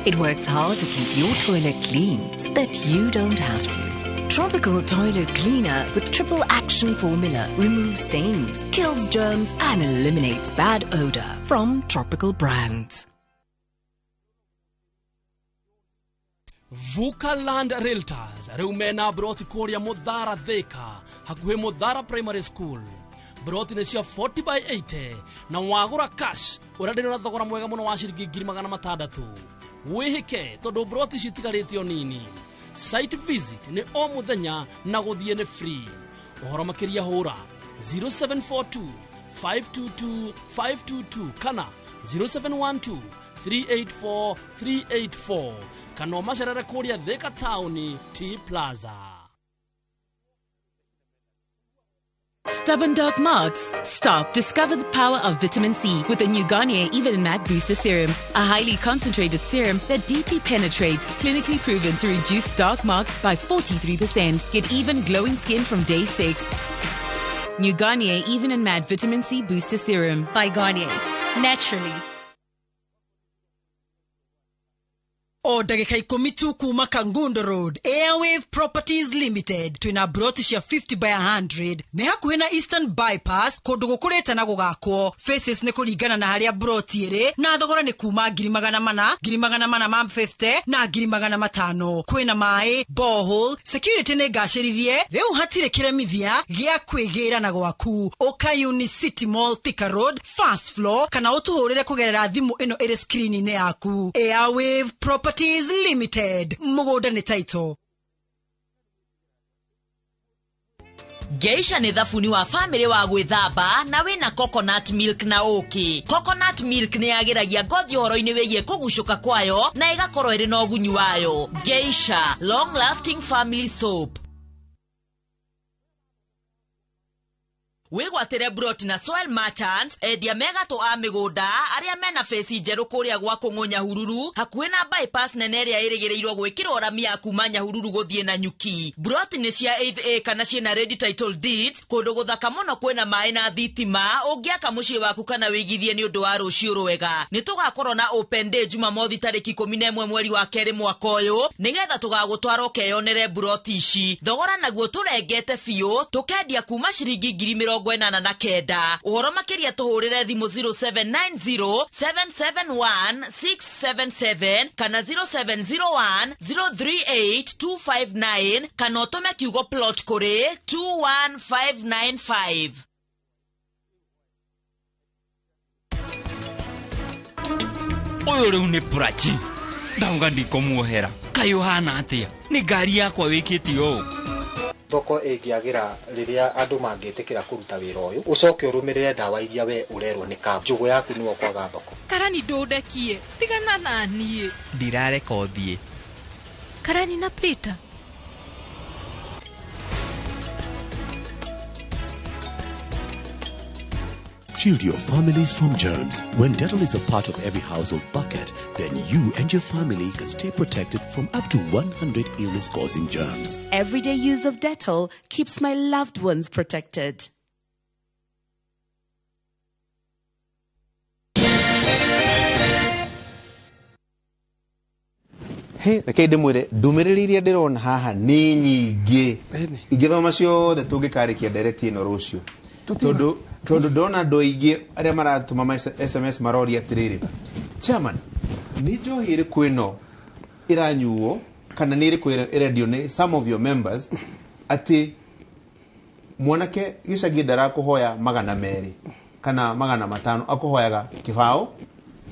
Speaker 11: It works hard to keep your toilet clean so that you don't have to. Tropical Toilet Cleaner with triple action formula removes stains, kills germs, and eliminates bad odor from Tropical Brands.
Speaker 12: Vuka Land Realtors rĩu mena broti kũrĩa Mũthara Thika hakuhĩ Mũthara Primary School. Broti nĩ cia 40 by 80 na wagũra cash ũrenderio na thogora mwega mũno wa ciringi 600,000. Wĩhĩke tondũ broti citigarĩtio nini. Site visit nĩ o mũthenya na gũthiĩ nĩ free. Ũhoro makĩria hũra 0742 522 522 kana 0712 384 384 kana ũmacerere kũrĩa Thika Town T Plaza.
Speaker 13: Stubborn dark marks? Stop. Discover the power of vitamin C with the new Garnier Even and Matte Booster Serum. A highly concentrated serum that deeply penetrates, clinically proven to reduce dark marks by 43%. Get even glowing skin from day 6. New Garnier Even and Matte Vitamin C Booster Serum.
Speaker 14: By Garnier. Naturally.
Speaker 15: O ndagĩka 10 tu kuma Kangundo Road, Airwave Properties Limited twĩna broti cia 50 by 100 nĩ hakuhĩ na Eastern Bypass kũndũ gũkũrĩte na gũgakwo. Faces nĩ kũringana na harĩa broti ĩrĩ na thogora nĩ kuma 400,000, 450,000 na 500,000. Kwĩna maĩ, borehole, security nĩ ngacĩrithie, rĩu hatirĩ kĩremithia gĩa kwĩgĩra na gwaku. Ũka Unicity Mall Thika Road first floor kana ũtũhũrĩre kũgerera thimũ ĩno ĩrĩ screen-inĩ yaku. Airwave Properties Limited. Mũgũnda nĩ title.
Speaker 16: Geisha nĩ thabuni wa family wa gwĩthamba na wĩna coconut milk na ũkĩ. Coconut milk nĩ yagĩragia ngothi ũhoro-inĩ wĩgiĩ kũgucũka kwayo na ĩgakorwo ĩrĩ na ũgunyu wayo. Geisha long lasting family soap. Wĩgwatĩre broti na Soil Merchants, endia megatũ a mĩgũnda arĩa mena beci njerũ kũrĩa gwa Kũng'ũ Nyahururu hakuhĩ na bypass nene ĩrĩa ĩrĩgĩrĩirwo gwĩkĩrwo rami ya kuma Nyahururu gũthiĩ na Nyuki. Broti nĩ cia 8A kana ciĩna ready title deeds, kũndũ gũthaka mũno kwĩna maĩ na thitima, ũngĩaka mũciĩ waku kana wĩigithie nĩ ũndũ wa rũciũ rwega. Nĩ tũgakorwo na open day Jumamothi tarĩki 11 mweri wa kerĩ mwaka ũyũ nĩgetha tũgagũtwara ũkeyonere broti ici. Thogora naguo tũrengete biũ tũkendia kuma ciringi 89,000. Ũhoro makĩria tũhũrĩre thimũ 0790 771 677 kana 0701 038 259 kana ũtũme kiugo plot kũrĩ 21595.
Speaker 17: Ũyũ rĩu nĩ Prachi. Ndauga ndikũmuohera. Kaĩ ũhana atĩa? Nĩ ngari yakwa wĩkĩte ũũ.
Speaker 18: Thoko ĩngĩagĩra rĩrĩa andũ mangĩtĩkĩra kũruta wĩra ũyũ, ũcoke ũrũmĩrĩre ndawa iria we ũrerwo nĩ kambuni, njũgũ yaku nĩwe ũkwaga thoko.
Speaker 19: Karani ndũndekie, tigana na niĩ.
Speaker 17: Ndirareka ũthiĩ.
Speaker 19: Karani na Prita.
Speaker 8: Shield your families from germs. When Dettol is a part of every household bucket, then you and your family can stay protected from up to 100 illness-causing germs.
Speaker 7: Everyday use of Dettol keeps my loved ones protected.
Speaker 1: He, reke ndĩmwĩre ndũmĩrĩri iria ndĩrona haha nĩ nyingĩ ingĩthoma ciothe tũngĩkarĩkia ndereti ĩno rũciũ tondũ ndona andũ aingĩ arĩa maratũma ma SMS maroria atĩrĩrĩ, chairman, nĩ njohi ĩrĩkũ ĩno ĩranyuo kana nĩ ĩrĩkũ ĩrendio nĩ some of your members atĩ mwanake gĩcagi ndarakũhoya 200 kana 500 akũhoyaga kĩbaũ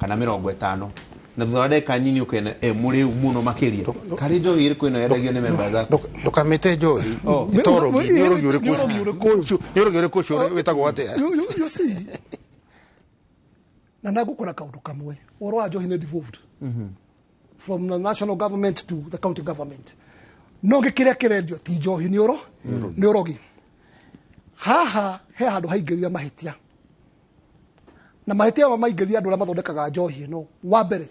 Speaker 1: kana 50 na thutha wa ndagĩka nyini ũkena mũrĩu mũno makĩria karĩ njohi ĩrĩkũ ĩno yendagio nĩ members aku?
Speaker 2: Ndũkamĩte njohi itorogi nĩ ũrogi ũrĩkũ ũcio nĩ ũrogi ũrĩkũ ũcio wĩtagwo atĩa?
Speaker 3: You see, na nagũkora kaũndũ kamwe ũhoro wa njohi nĩ devolved from the national government to the county government no gĩkĩrĩa kĩrendio ti njohi nĩ ũro nĩ ũrogi. Haha he handũ haingĩrire mahĩtia na mahĩtia maya maingĩrire andũ arĩa mathondekaga njohi ĩno. Wa mbere,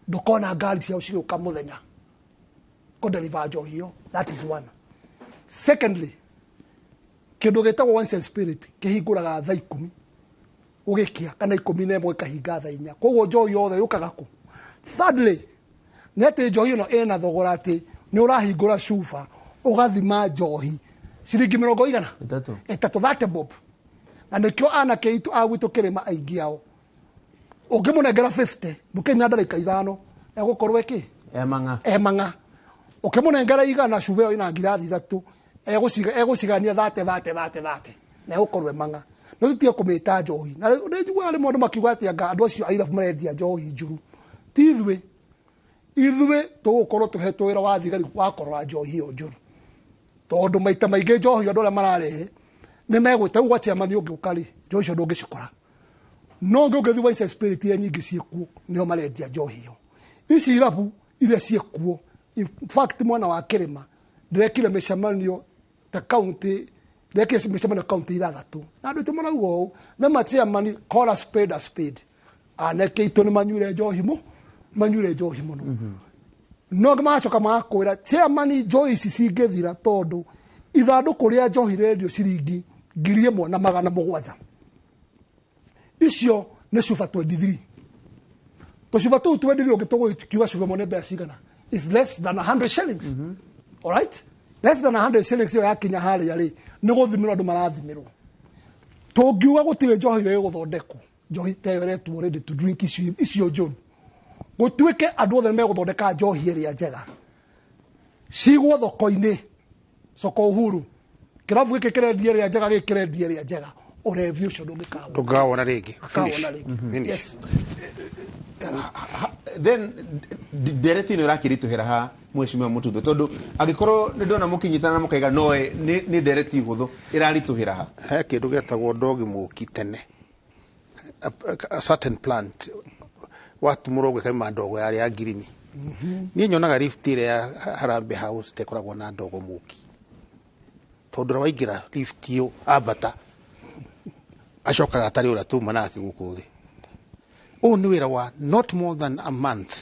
Speaker 3: ndũkona ngari ciao cigĩũka mũthenya kũdeliver njohi ĩyo, that is one. Secondly, kĩndũ gĩtagwo wines and spirit kĩhingũraga thaa 10 ũgĩkia kana 11 ĩkahinga thaa 4, koguo njohi yothe yũkaga kũ. Thirdly, nĩ atĩ njohi ĩno ĩna thogora atĩ nĩ ũrahingũra cuba ũgathima njohi ciringi 33 thate bob, na nĩkĩo anake aitũ a gwitũ kĩrĩma aingĩ ao ũngĩmũnengera 50 mũkĩnyina ndagĩka 5 egũkorwo ĩkĩ emang'a. Ũkĩmũnengera 100 cuba ĩyo ĩna ngirathi 3 egũcigania thate thate thate thate na egũkorwo emang'a. No tũtige kũmĩta njohi na nĩ njiguaga rĩmwe andũ makiuga atĩ anga andũ acio a irabu marendia njohi njũru. Ti ithuĩ, ithuĩ tũgũkorwo tũhetwo wĩra wa thigari wa kũrora njohi ĩyo njũru, tondũ maita maingĩ njohi andũ arĩa mararehe nĩ megwĩta gwa chairman ũngĩũka rĩ njohi icio ndũngĩcikora. No ũngĩthiĩ wines and spirit iria nyingĩ ciĩkuo nĩo marendia njohi ĩyo. Ici irabu iria ciĩkuo, in fact mwena wa kĩrĩma ndĩrekire mĩcemanio ta county, ndĩrekire mĩcemanio county 6 na andũ aitũ marauga ũũ nĩ ma chairman call a spade a spade, anake aitũ nĩ manyuire njohi manyuire njohi mũno. No magacoka magakwĩra chairman njohi ici cingĩthira tondũ ithandũkũ rĩa njohi rendio ciringi 1700, icio nĩ cuba 23. Tũcuba tũu 23 ũngĩtũgũkiuga cuba ĩmwe nĩ mbeca cigana, is less than 100 shillings. All right, less than 100 shillings ĩyo yakinya harĩa rĩ nĩ gũthimĩrwo andũ marathimĩrwo. Tũngiuga gũtirĩ njohi ĩyo ĩgũthondekwo, njohi ta ĩyo ĩretwo ready to drink icio njũru, gũtuĩke andũ othe megũthondeka njohi ĩrĩa njega cigwo thoko-inĩ, soko Uhuru, kĩrabu gĩkĩ kĩrendia ĩrĩa njega, gĩkĩ kĩrendia ĩrĩa njega, ũrevi ũcio
Speaker 2: ndũngĩkawona rĩngĩ.
Speaker 3: Yes.
Speaker 1: Then ndereti ĩno ĩrakĩritũhĩra ha mheshimiwa Mututho, tondũ angĩkorwo nĩ ndona mũkĩnyitana na mũkaiga no nĩ ndereti hũthũ, ĩraritũhĩra ha?
Speaker 2: He kĩndũ gĩetagwo ndogi mũki tene, a certain plant watumũrwo ũgĩkaima ndogo yarĩ ya ngirini. Niĩ nyonaga lift ĩrĩa ya Harambee House tekoragwo na ndogo mũki, tondũ ũrĩa waingĩra lift ĩyo ambata acokaga atarĩ ũrĩa tuma nake gũkũ thĩ. Ũyũ nĩ wĩra wa not more than a month,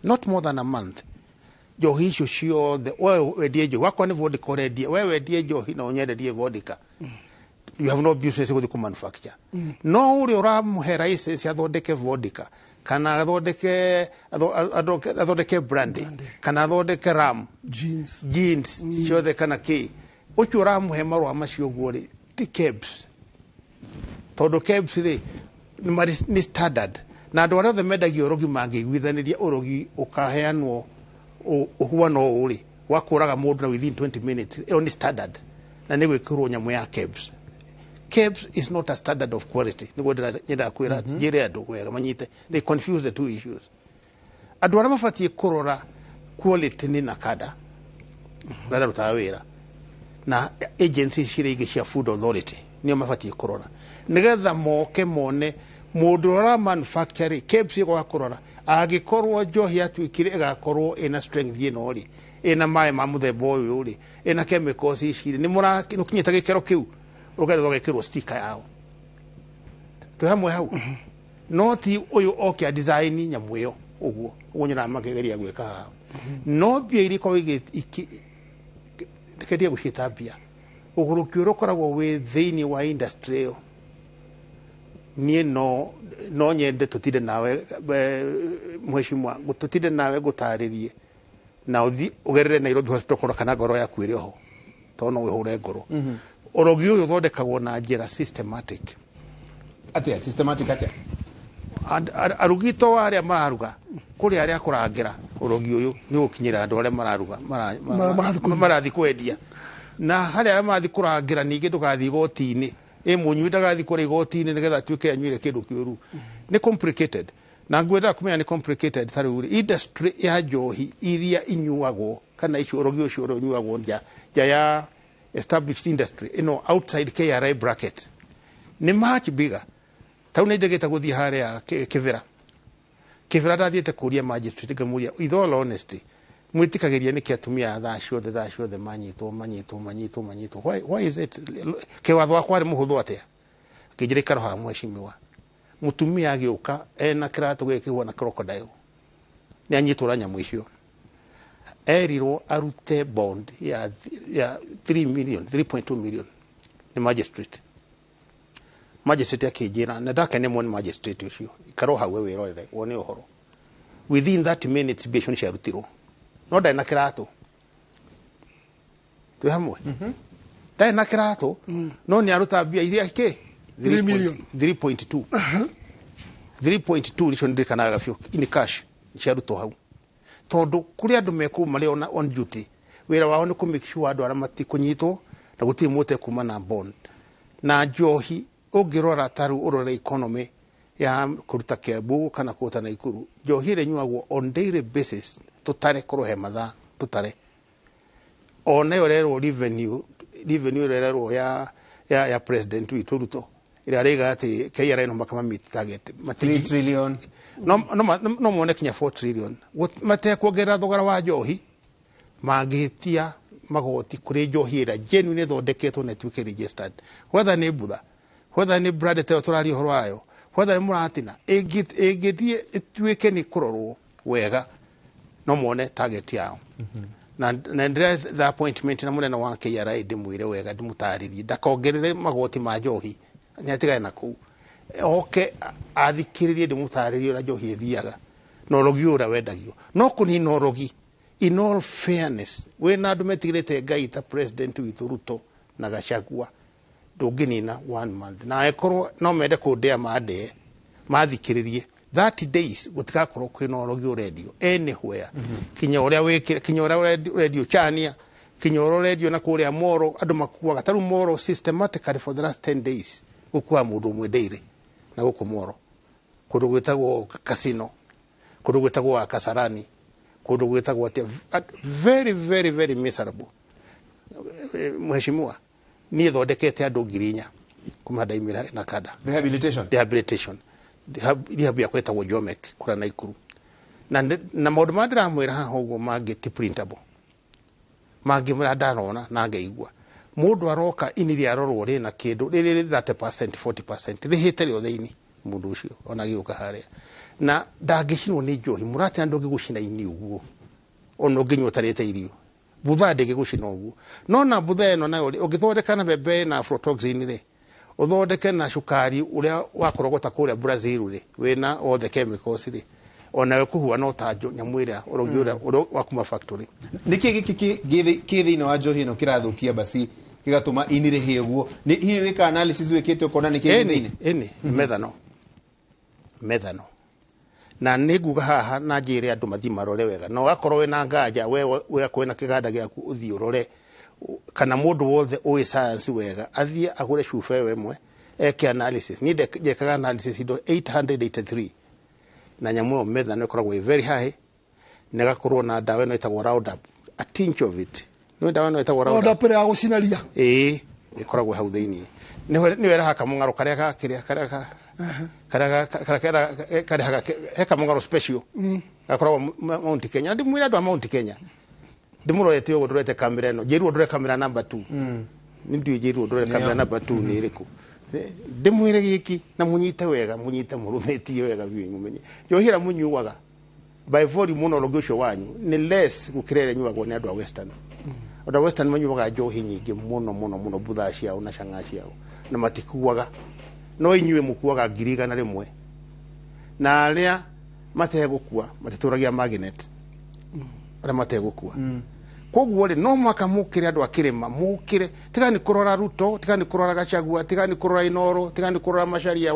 Speaker 2: not more than a month. Njohi icio ciothe we wendie njohi wakwa nĩ vodka ũrendia, we wendie njohi na ũnyenderie vodka, you have no business gũthiĩ kũ manufacture. No ũrĩa ũramũhe license athondeke vodka kana athondeke brandy kana athondeke rum jeans ciothe kana kĩ, ũcio ũramũhe marũa macio ũguo rĩ ti KEBS, tondũ KEBS rĩ nĩ standard na andũ arĩa othe mendagia ũrogi mangĩiguithanĩria ũrogi ũkaheanwo ũhuana ũũ rĩ wa kũraga mũndũ na within 20 minutes, ĩyo nĩ standard na nĩ gwĩkĩrwo nyamũ ya KEBS. KEBS is not a standard of quality, nĩguo nyendaga kwĩra njĩre andũ wega manyite, they confuse the two issues. Andũ arĩa mabatiĩ kũrora quality nĩ NACADA arĩa arutaga wĩra na agency ciria ingĩ cia food authority nĩo mabatiĩ kũrora nĩgetha moke mone mũndũ ũrĩa manufacture KEBS ĩgoka kũrora angĩkorwo njohi yatuĩkire ĩgakorwo ĩna strength ĩno rĩ, ĩna maĩ ma mũthemba ũyũ rĩ, ĩna chemicals ici rĩ, nĩ mũrakinyĩte gĩkĩro kĩu ũgetha ũgekĩrwo sticker yao. Twĩ hamwe hau. No ti ũyũ oke a design nyamũ ĩyo ũguo ũguo nyonaga makĩgeria gwĩka haha. No mbia iria ikoragwo reke gũciĩta mbia, ũgũrũki ũrĩa ũkoragwo wĩ thĩinĩ wa industry ĩyo, niĩ no nyende tũtinde nawe, mheshimiwa, tũtinde nawe ngũtarĩrie na ũthi ũgerere Nairobi Hospital kũrora kana ngoro yaku ĩrĩ oho, tondũ no wĩhũre ngoro. Ũrogi ũyũ ũthondekagwo na njĩra systematic.
Speaker 1: Atĩa systematic atĩa?
Speaker 2: Arugi to arĩa mararuga, kũrĩ arĩa kũrangĩra ũrogi ũyũ nĩ ũgũkinyĩra andũ arĩa mararuga marathi kwendia, na harĩa arĩa marathiĩ kũrangĩra ningĩ ndũgathiĩ igoti-inĩ, ĩ mũnyui ndagathiĩ kũrĩa igoti-inĩ nĩgetha atuĩke anyuire kĩndũ kĩũru. Nĩ complicated, na ngwendaga kũmenya nĩ complicated. Ta rĩu rĩ, industry ya njohi iria inyuagwo kana icio ũrogi ũcio ũrĩa ũnyuagwo nja ya established industry ĩno, outside KRA bracket, nĩ much bigger. Ta rĩu nĩ njagĩte gũthiĩ harĩa Kĩbĩra. Kĩbĩra ndathiĩte kũria magistrate, ngamũria, with all honesty, mwĩtĩkagĩria nĩkĩ atumia thaa ciothe thaa ciothe manyitwo manyitwo manyitwo manyitwo? Why is it kĩwatho wakwa arĩ mũhũthũ atĩa? Akĩnjĩra, ikara haha mheshimiwa, mũtumia agĩũka ena kĩratũ gĩkĩ kĩhuana crocodile nĩ anyitwo na nyamũ icio, erirwo arute bond ya 3 million, 3.2 million nĩ magistrate. Magistrate akĩnjĩra, na ndakene mũno nĩ magistrate ũcio, ikara hau we wĩrorere wone ũhoro. Within 30 minutes mbia icio nĩ ciarutirwo, no ndarĩ na kĩratũ. Twĩ hamwe? Ndarĩ na kĩratũ, no nĩ aruta mbia iria kĩ
Speaker 3: 3 million.
Speaker 2: 3.2, 3.2 nicio ndirikanaga biũ in cash ciarutwo hau, tondũ kũrĩ andũ mekũu marĩ on duty, wĩra wao nĩ kũ make sure andũ arĩa matikũnyitwo na gũtirĩ mũte kuma na bond na njohi. Ũngĩrora ta rĩu ũrore economy ya kũruta Kiambu kana kũruta Naikuru, njohi ĩrĩa ĩnyuagwo on daily basis, tũtare korwo he mathaa tũtare, ona ĩyo ĩrerwo revenue ĩrĩa ĩrerwo ya president witũ Ruto, ĩrĩa araiga atĩ KRA no makama meet target.
Speaker 1: 3 trillion.
Speaker 2: No mone kinya 4 trillion matekuongerera thogora wa njohi, mangĩhĩtia magoti kũrĩ njohi ĩrĩa genuine ĩthondeketwo na ĩtuĩke registered, whether nĩ mbutha, whether nĩ brand ĩyo tũraria ũhoro wayo, whether nĩ mũratina, ĩngĩthiĩ ĩtuĩke nĩ kũrorwo wega, no mone target yao. Na ndĩretha appointment na mũnene wa KRA, ndĩmwĩre wega, ndĩmũtarĩrie ndakongerere magoti ma njohi, nĩ atigane na kũu, oke athikĩrĩrie ndĩmũtarĩrie ũrĩa njohi ĩthiaga na ũrogi ũrĩa wendagio. No kũnina ũrogi, in all fairness, wĩna andũ metigĩrĩte Ngai ta president witũ Ruto na Gachagua, ndũngĩnina one month, na angĩkorwo no mende kũndĩa mandĩe mathikĩrĩrie, 30 days gũtigakorwo kwĩna ũrogi ũrendio anywhere, kinya ũrĩa wĩkĩre, kinya ũrĩa ũrendio chania, kinya ũrĩa ũrendio na kũrĩa Moro. Andũ makuaga ta rĩu Moro systematically for the last 10 days gũkua mũndũ ũmwe daily, na gũkũ Moro kũndũ gwĩtagwo Casino, kũndũ gwĩtagwo Kasarani, kũndũ gwĩtagwo atĩa, very very very miserable. Mheshimiwa, niĩ thondekete andũ 4,000 kuma ndaimĩra na kada.
Speaker 1: Rehabilitation.
Speaker 2: Rehabilitation, rehab yakwa ĩtagwo Jomek kũrĩa Naikuru, na maũndũ marĩa ndĩramwĩra haha ũguo mangĩ ti printable, mangĩ marĩa ndanona na ngaigua mũndũ aroka ini rĩarorwo rĩna kĩndũ rĩrĩ 30%, 40% rĩhĩte rĩothe ini, mũndũ ũcio ona agĩũka harĩa na ndangĩcinwo nĩ njohi. Mũratina ndũngĩgũcina ini ũguo, ona ũngĩnyua ũtarĩte irio, butha ndĩngĩgũcina ũguo. No na butha ĩno nayo rĩ, ũngĩthondeka na mbembe na aflatoxin rĩ, ũthondeke na cukari ũrĩa wakorogota kũrĩa Brazil rĩ, wĩna all the chemicals rĩ, onawe kũhuana no ta nyamũ ĩrĩa ũrogi ũrĩa wa kuma factory.
Speaker 1: Nĩkĩ gĩkĩ kĩ thĩinĩ wa njohi ĩno kĩrathũkia basi gĩgatũma ini rĩhĩe ũguo? Nĩ hihi wĩka analysis wĩkĩte ũkona nĩkĩ gĩ thĩinĩ?
Speaker 2: Ĩni methanol, na nĩ nguga haha na njĩre andũ mathiĩ marore wega, na wakorwo wĩna nganja we akorwo wĩna kĩganda gĩaku ũthiĩ ũrore, kana mũndũ wothe ũĩ science wega athiĩ agũre cuba ĩyo ĩmwe eke analysis. Niĩ njekaga analysis indo 883, na nyamũ ĩyo methanol ĩkoragwo ĩ very high, na ĩgakorwo na ndawa ĩno ĩtagwo Roundup, a tinch of it. Nĩ ndawa ĩno ĩtagwo Roundup.
Speaker 3: Roundup ĩrĩa ya gũcina ria.
Speaker 2: Ĩĩ, ĩkoragwo hau thĩinĩ, nĩyo ĩrehaga kamũng'aro karĩa gakĩrĩa karĩa karĩa karehaga he kamũng'aro special gakoragwo Mount Kenya. Na ndĩmwĩre andũ a Mount Kenya, ndĩmũrorete ũguo, ndorete kamera ĩno, njĩrwo ndore kamera number 2, nĩ ndiũĩ njĩrwo ndore kamera number 2 nĩ ĩrĩkũ, Ndĩmwĩre gĩkĩ na mũnyite wega, mũnyite mũrũmĩtie wega biũ, mũmenye njohi ĩrĩa mũnyuaga by volume mũno ũrogi ũcio wanyu nĩ less gũkĩra ĩrĩa ĩnyuagwo nĩ andũ a Western. Andũ a Western manyuaga njohi nyingĩ mũno mũno mũno, buthaa ciao na cang'a ciao, na matikuaga, no inyuĩ mũkuaga 100,000, na arĩa mategũkua matitũragia magnet, arĩa mategũkua. Koguo rĩ, no mwaka mũkĩre andũ a kĩrĩma, mũkĩre, tiga nĩ kũrora Ruto, tiga nĩ kũrora Gachagua, tiga nĩ kũrora Inoro, tiga nĩ kũrora Macharia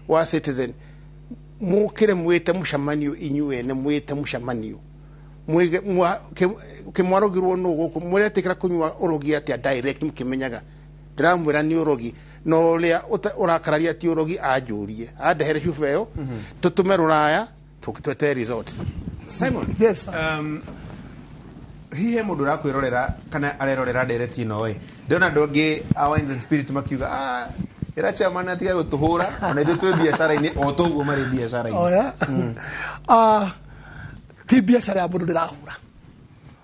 Speaker 2: wa Citizen, mũkĩre mwĩte mũcemanio inyuĩ ene, mwĩte mũcemanio kĩmwarogirwo nũ gũkũ, mũretĩkĩra kũnyua ũrogi atĩa direct mũkĩmenyaga ndĩramwĩra nĩ ũrogi, na ũrĩa ũrakararia ti ũrogi anjũrie andehere cuba ĩyo, tũtũme rũraya twete results.
Speaker 1: Simon,
Speaker 3: yes.
Speaker 1: Hihi he mũndũ ũrakwĩrorera kana arerorera ndereti ĩno ĩ, ndĩrona andũ angĩ a Wines and Spirit makiuga, "Ah, ĩra chairman atige gũtũhũra, ona ithuĩ twĩ biacara-inĩ o toguo marĩ biacara-inĩ."
Speaker 3: Oya. Ti biacara ya mũndũ ndĩrahũra,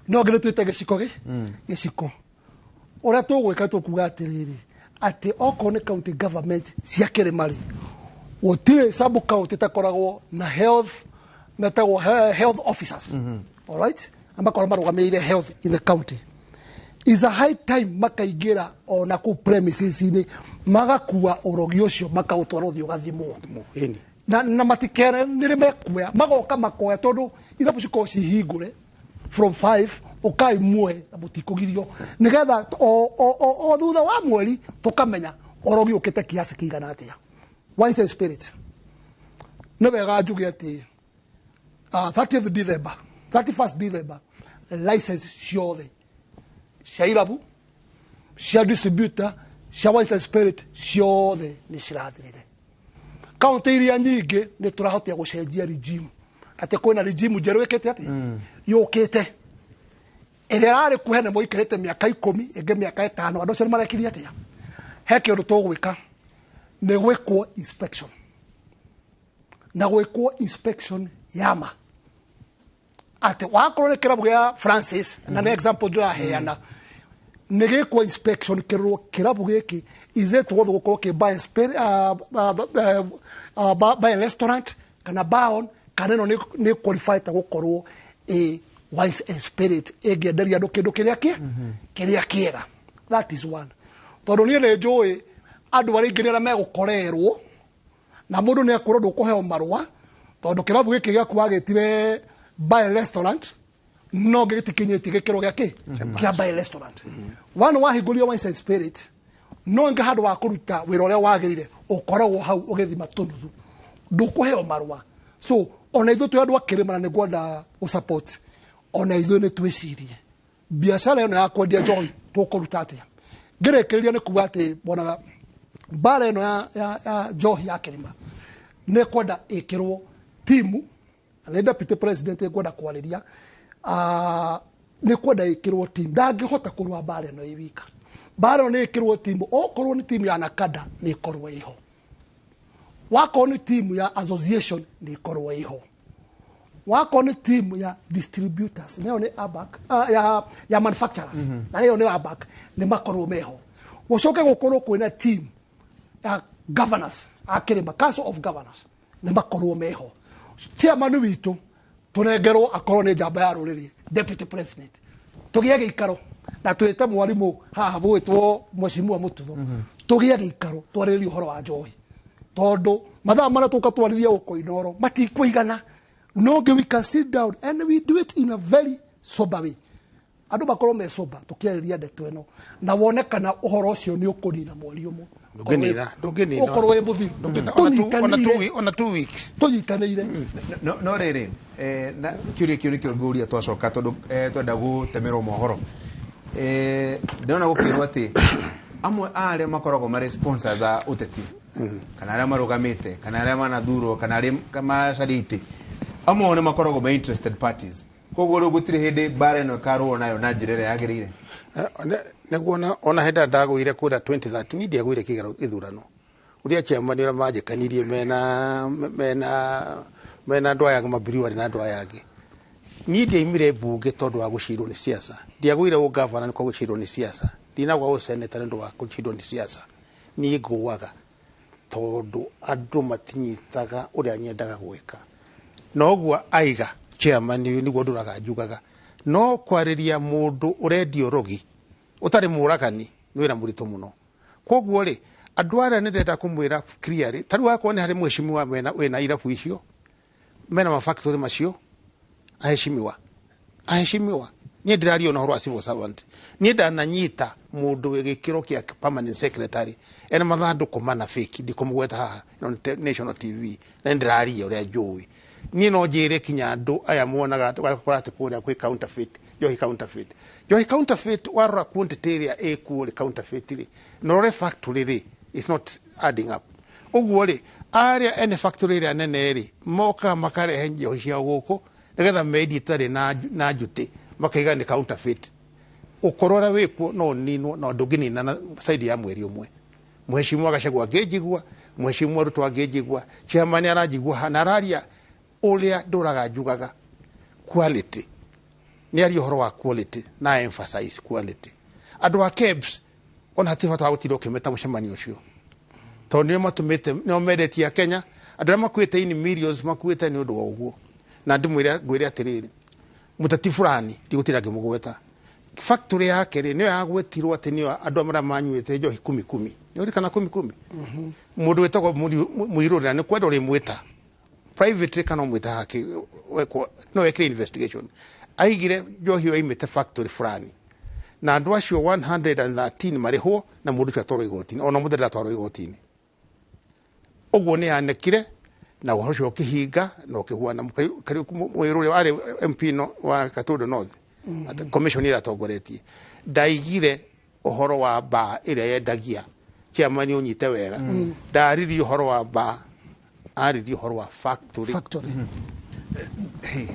Speaker 3: no ngĩ nĩ twĩte gĩciko gĩ gĩciko ũrĩa tũgwĩka, tũkuga atĩrĩrĩ, atĩ okorwo nĩ county government cia kĩrĩma rĩ, gũtirĩ sub county ĩtakoragwo na health, metagwo health officers, all right, na makorwo marũgamĩrĩire health in the county. Is a high time makaingĩra ona kũu premises-inĩ, magakua ũrogi ũcio, makaũtwara ũthiĩ ũgathimwo.
Speaker 2: Ĩni.
Speaker 3: Na matikere nĩrĩ mekuoya, magoka makoya, tondũ irabu cikorwo cihingũre from 5, ũkai muoe na mũtikũgirio, nĩgetha o thutha wa mweri tũkamenya ũrogi ũkĩte kiasi kĩigana atĩa. Wines and Spirit, nĩ wega njuge atĩ 30th December, 31st December, license ciothe cia irabu, cia distributor, cia wines and spirit ciothe nĩ cirathirire. Kaunti iria nyingĩ nĩ tũrahotia gũcenjia regime, atĩ kwĩna regime njerũ ĩkĩte atĩ yũkĩte, ĩrĩa ĩrarĩ kuo hena mũikarĩte mĩaka 10, ĩngĩ mĩaka 5. Andũ acio nĩ marekirie atĩa? He kĩndũ tũgwĩka, nĩ gwĩkwo inspection, na gwĩkwo inspection yama, atĩ wakorwo nĩ kĩrabu gĩa Francis, na nĩ example ndĩraheana, nĩ gĩkwo inspection kĩrorwo kĩrabu gĩkĩ is it worth gũkorwo kĩ buy spirit, buy restaurant kana bar on, kana ĩno nĩ qualified ta gũkorwo ĩ wines and spirit ĩngĩenderia andũ kĩndũ kĩrĩa kĩ kĩrĩa kĩega. That is one, tondũ niĩ nĩ njũĩ andũ arĩa aingĩ nĩ arĩa megũkorerwo na mũndũ nĩ ekwĩrwo ndũkũheo marũa, tondũ kĩrabu gĩkĩ gĩaku wagĩtire bar restaurant, no gĩtikinyĩtie gĩkĩro gĩa kĩ kĩa bar restaurant. One, wahingũria wines and spirit, no ingĩ handũ wa kũruta wĩra ũrĩa wagĩrĩire, ũkoragwo hau ũgĩthima tũnuthu, ndũkũheo marũa. So ona ithuĩ twĩ andũ a kĩrĩma, na nĩ ngwenda gũ support, ona ithuĩ nĩ twĩcirie biacara ĩno ya kwendia njohi tũkũruta atĩa. Ngĩrĩkĩrĩria nĩ kuga atĩ bonaga mbara ĩno ya njohi ya kĩrĩma nĩ kwenda ĩkĩrwo timu, na nĩ deputy president ngwenda kwarĩria, nĩ kwenda ĩkĩrwo timu. Ndangĩhota kũrũa mbara ĩno ĩ wika. Mbara ĩno nĩ ĩkĩrwo timu, okorwo nĩ timu ya NACADA nĩ ĩkorwo ĩho, wakorwo nĩ timu ya association nĩ ĩkorwo ĩho, wakorwo nĩ timu ya distributors nayo nĩ ABAC, ya manufacturers na ĩyo nĩ ABAC, nĩ makorwo meho. Gũcoke gũkorwo kwĩna team ya governors a kĩrĩma, council of governors, nĩ makorwo meho. Chairman witũ tũnengerwo akorwo nĩ njamba ya rũrĩrĩ, deputy president, tũgĩe gĩikaro na twĩte mwarimũ haha gwĩtwo mheshimiwa Mũtutho, tũgĩe gĩikaro twarĩrĩrie ũhoro wa njohi, tondũ mathaa marĩa tũka twarĩrie gũkũ Inoro matikũigana. No ngĩ we can sit down and we do it in a very sober way, andũ makorwo me sober tũkĩarĩria ndeto ĩno, na wone kana ũhoro ũcio nĩ ũkũnina mweri ũmwe.
Speaker 2: Ndũngĩnina, ndũngĩnina.
Speaker 3: Ũkorwo wĩ mũthiru.
Speaker 2: Ona 2 weeks.
Speaker 3: Tũnyitanĩire.
Speaker 1: No rĩrĩ, na kĩũria kĩu nĩkĩo ngũria twacoka, tondũ twenda gũtemerwo mohoro. Ndĩrona gũkĩrwo atĩ amwe a arĩa makoragwo marĩ sponsors a ũteti, kana arĩa marũgamĩte, kana arĩa manathurwo, kana arĩa macaria itĩ, amwe ao nĩ makoragwo me interested parties, koguo rĩu gũtirĩ hĩndĩ mbara ĩno ĩkarũo nayo na njĩra ĩrĩa yagĩrĩire.
Speaker 2: Nĩguo ona hĩndĩ ĩrĩa ndagũire kũrĩa 2013, ndiagũire kĩgero gĩthurano, ũrĩa chairman ũrĩa manjĩkanirie mena andũ aya mabiriwari na andũ aya angĩ. Niĩ ndiaimire mbunge tondũ wa gũcirwo nĩ siasa, ndiagũire ũgavana nĩ kwa gũcirwo nĩ siasa, ndinagwa ũseneta nĩ ũndũ wa gũcirwo nĩ siasa. Niĩ ngũaga Tondũ andũ matinyitaga ũrĩa nyendaga gwĩka. Noguo aiga chairman nĩguo ndũraga njugaga. No kwarĩria mũndũ ũrendia ũrogi ũtarĩ mũragani nĩ wĩra mũritũ mũno. Koguo rĩ andũ arĩa nĩ ndĩrenda kũmwĩra clearly, ta rĩu akorwo nĩ harĩ mheshimiwa wĩna irabu icio mena mafactory macio, aheshimiwa niĩ ndĩraria na ũhoro wa civil servant. Niĩ ndananyita mũndũ wĩ gĩkĩro kĩa permanent secretary ena mathandũkũ mana fake, ndikũmũgweta haha ĩno nĩ National TV, na ndĩraria ũrĩa njũĩ. Niĩ no njĩre kinya andũ aya muonaga ũgakora atĩ kũrĩa kwĩ counterfeit, njohi counterfeit. Njohi counterfeit warora quantity ĩrĩa ĩkuo rĩ counterfeit rĩ, na ũrore factory rĩ, it's not adding up. Ũguo rĩ arĩa ene factory ĩrĩa nene rĩ mokaga makarehe njohi ciao gũkũ nĩgetha mendie itarĩ na njutĩ, makaiga nĩ counterfeit. Ũkoro ũrĩa wĩkuo no ũninwo na ndũngĩnina na side ya mweri ũmwe. Mheshimiwa Gachagua angĩnjigua, Mheshimiwa Ruto angĩnjigua, chairman aranjigua na araria ũrĩa ndũraga njugaga. Quality. Nĩ aria ũhoro wa quality na emphasize quality. Andũ a KEBS ona hatirĩ bata wa gũtinda ũkĩmeta mũcemanio ũcio, tondũ nĩo matũmĩte, nĩo mendetie Kenya. Andũ arĩa makuĩte in millions makuĩte nĩ ũndũ wa ũguo. Na ndĩmwĩre ngwĩre atĩrĩrĩ, mũteti fulani ndigũtinda ngĩmũgweta, factory yake rĩ nĩyo yagwetirwo atĩ nĩyo andũ arĩa manyuĩte njohi kumi kumi. Nĩ kumi kumi. Mũndũ wĩtagwo Mũirũrĩ na nĩ kwenda ũrĩmwĩta privately kana ũmwĩta hake no wekire investigation, aigire njohi ĩyo yaimĩte factory fulani na andũ acio 113 marĩhwo na mũndũ ũcio atwarwo igoti-inĩ, ona mũthenya ndatwarwo igoti-inĩ. Ũguo nĩ yanekire na ũhoro ũcio ũkĩhinga na ũkĩhuana. Mũirũrĩ warĩ MP wa Gatundu North, commission ĩrĩa atongoretie, ndaigire ũhoro wa mbaa ĩrĩa yendagia chairman ũnyite wega, ndaririe ũhoro wa mbaa, aririe ũhoro wa factory.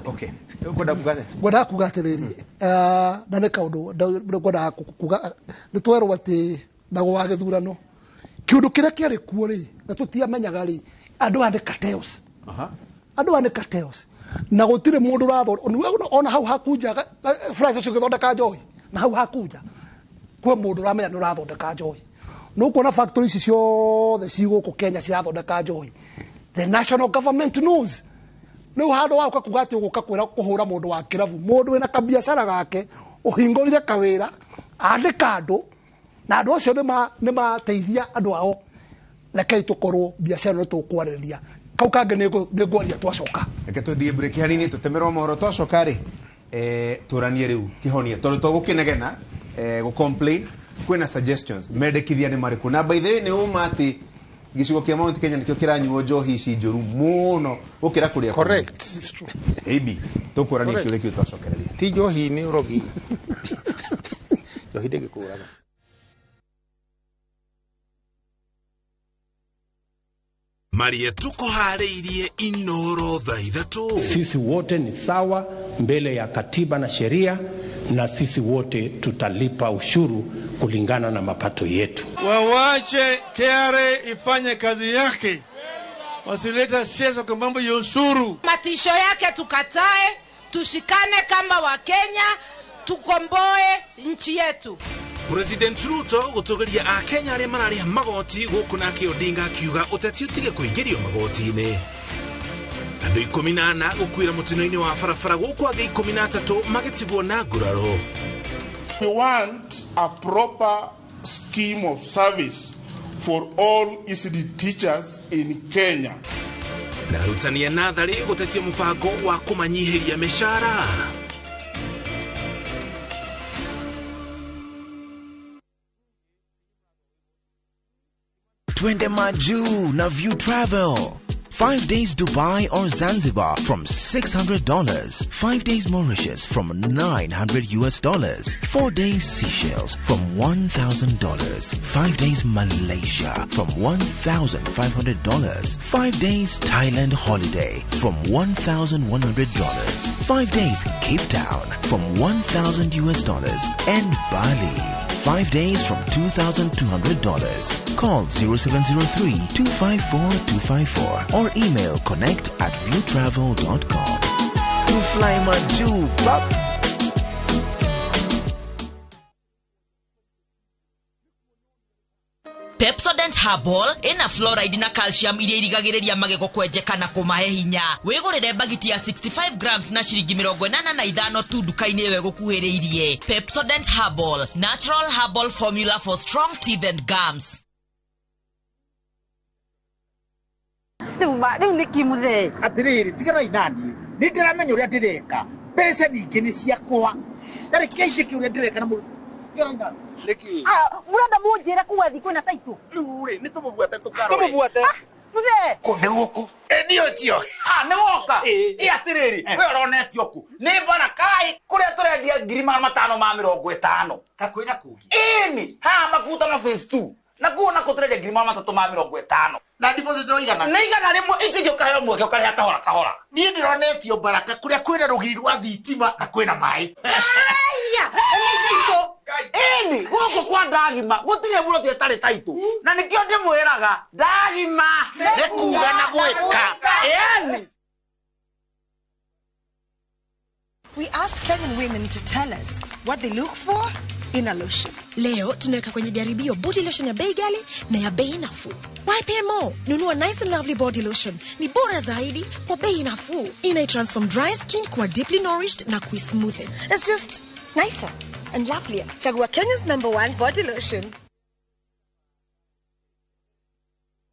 Speaker 1: Okay.
Speaker 3: Ngwendaga kuga atĩrĩrĩ, na nĩ kaũndũ ngwendaga kuga, nĩ twerwo atĩ nago wa gĩthurano kĩũndũ kĩrĩa kĩarĩ kuo rĩ na tũtiamenyaga rĩ, andũ aya nĩ cartels. Andũ aya nĩ cartels na gũtirĩ mũndũ ũrathondeka ona hau hakunja flies ũcio ũgĩthondeka njohi, na hau hakunja kwĩ mũndũ ũramenya nĩ ũrathondeka njohi. Nĩ ũkuona factory ici ciothe ci gũkũ Kenya cirathondeka njohi, the national government knows. Rĩu handũ wa ũka kuga atĩ ũgũka kwĩra kũhũra mũndũ wa kĩrabu, mũndũ wĩna kabiacara gake ũhingũrire kawĩra andĩka andũ na andũ acio nĩ mateithia andũ ao, rekei tũkorwo biacara no tũkwarĩrĩria. Kau kangĩ nĩ ngwaria twacoka.
Speaker 1: Reke tũthiĩ break hanini tũtemerwo mohoro, twacoka rĩ tũranie rĩu kĩhonia, tondũ to gũkĩnegena gũ complain, kwĩna suggestions mendekithia nĩ marĩkũ. Na by the way nĩ ũma atĩ gĩcigo kĩa Mount Kenya nĩkĩo kĩranyuo njohi ici njũru mũno gũkĩra kũrĩa.
Speaker 2: Correct.
Speaker 1: Maybe tũkũrania kĩũria kĩu twacokereria.
Speaker 2: Ti njohi nĩ ũrogi. Njohi ndĩngĩkũraga.
Speaker 5: Maria tukuharĩirie Inoro thaa ithatũ.
Speaker 20: Sisi wote ni sawa mbele ya katiba na sheria, na sisi wote tutalipa ushuru kulingana na mapato yetu.
Speaker 21: Wawache KRA ifanye kazi yake, wasileta siasa kwa mambo ya ushuru.
Speaker 22: Matisho yake tukatae, tushikane kama Wakenya, tukomboe nchi yetu.
Speaker 5: President Ruto gutugiria akenya aria marariha magoti guku nake Odinga akiuga uteti utige kuingirio magoti-ini. Andu 14 gukuira mutino-ini wa barabara guku angi 13 magitigwo na nguraro.
Speaker 23: We want a proper scheme of service for all ECD teachers in Kenya.
Speaker 5: Na arutani a nathari gutetia mubango wa kumanyihiria mishahara.
Speaker 4: Twende Majuu na View Travel. 5 days Dubai or Zanzibar from $600. 5 days Mauritius from $900. 4 days Seychelles from $1,000. 5 days Malaysia from $1,500. 5 days Thailand holiday from $1,100. 5 days Cape Town from $1,000 and Bali. 5 days from $2,200. Call 0703 254 254 or email connect@viewtravel.com. To fly Majuu, pop.
Speaker 16: Pepsodent Herbal ĩna fluoride na calcium iria irigagĩrĩria magego kwenjeka na kũmahe hinya. Wĩgũrĩre bagiti ya 65 grams na ciringi 85 tu nduka-inĩ ĩyo ĩgũkuhĩrĩirie. Pepsodent Herbal, natural herbal formula for strong teeth and gums.
Speaker 6: Rĩu nĩ kĩmũthee atĩrĩrĩ tiganai naniĩ nĩ ndĩramenya ũrĩa ndĩreka mbeca ningĩ nĩ ciakwa tarĩ kĩaici kĩ ũrĩa ndĩreka na mũndũ
Speaker 9: mũrenda mũnjĩre kuga thi kwĩna taitũ
Speaker 6: rĩu rĩ nĩ tũmũbuate tũkarore tũmũbuate
Speaker 9: mũthee
Speaker 6: kũ nĩ gũkũ nĩ ũcio nĩ woka ĩ atĩrĩrĩ we ũronetio kũ nĩ Barakai kũrĩa tũrendia 550,000 kakwĩna kũngĩ ĩni haha Makutano phase 2 na kuo nako tũrendia 350,000
Speaker 2: na deposit no igana
Speaker 6: nĩ igana rĩmwe ici ingĩ ũkaheo mweke ũkarĩha kahora kahora
Speaker 2: niĩ ndĩronetio Baraka kũrĩa kwĩna rũgiri rwa thitima na kwĩna maĩ
Speaker 6: ĩni gũkũ kwa Ndagima gũtirĩ buroti ĩtarĩ taitũ na nĩkĩo ndĩmwĩraga Ndagima
Speaker 2: nĩ kuga na gwĩka
Speaker 6: ĩni.
Speaker 10: We asked Kenyan women to tell us what they look for in a lotion.
Speaker 24: Leo tunaweka kwenye jaribio body lotion ya bei ghali na ya bei nafuu. Why pay more? Nunua Nice and Lovely body lotion. Ni bora zaidi kwa bei nafuu. Ina transform dry skin kuwa deeply nourished na kuismoothen.
Speaker 10: It's just nicer and lovelier. Chagua Kenya's #1 body lotion.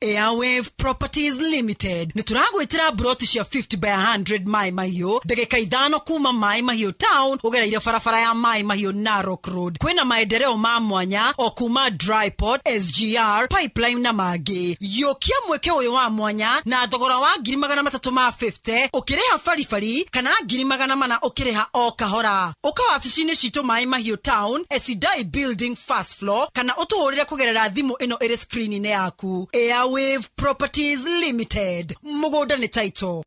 Speaker 15: Airwave Properties Limited nĩ tũragwĩtĩra broti cia 50 by 100 Mai Mahiũ ndagĩka 5 kuma Mai Mahiũ town ũgereire barabara ya Mai Mahiũ Narok Road. Kwĩna maendereo ma mwanya o kuma Dryport, SGR, Pipeline na mangĩ. Yũkia mweke ũyũ wa mwanya na thogora wa 350,000 ũkĩrĩha baribari kana 400,000 ũkĩrĩha o kahora. Ũka wabici-inĩ citũ Mai Mahiũ town, Esidai Building first floor, kana ũtũhũrĩre kũgerera thimũ ĩno ĩrĩ screen-inĩ yaku. Airwave Properties Limited. Mũgũnda nĩ title.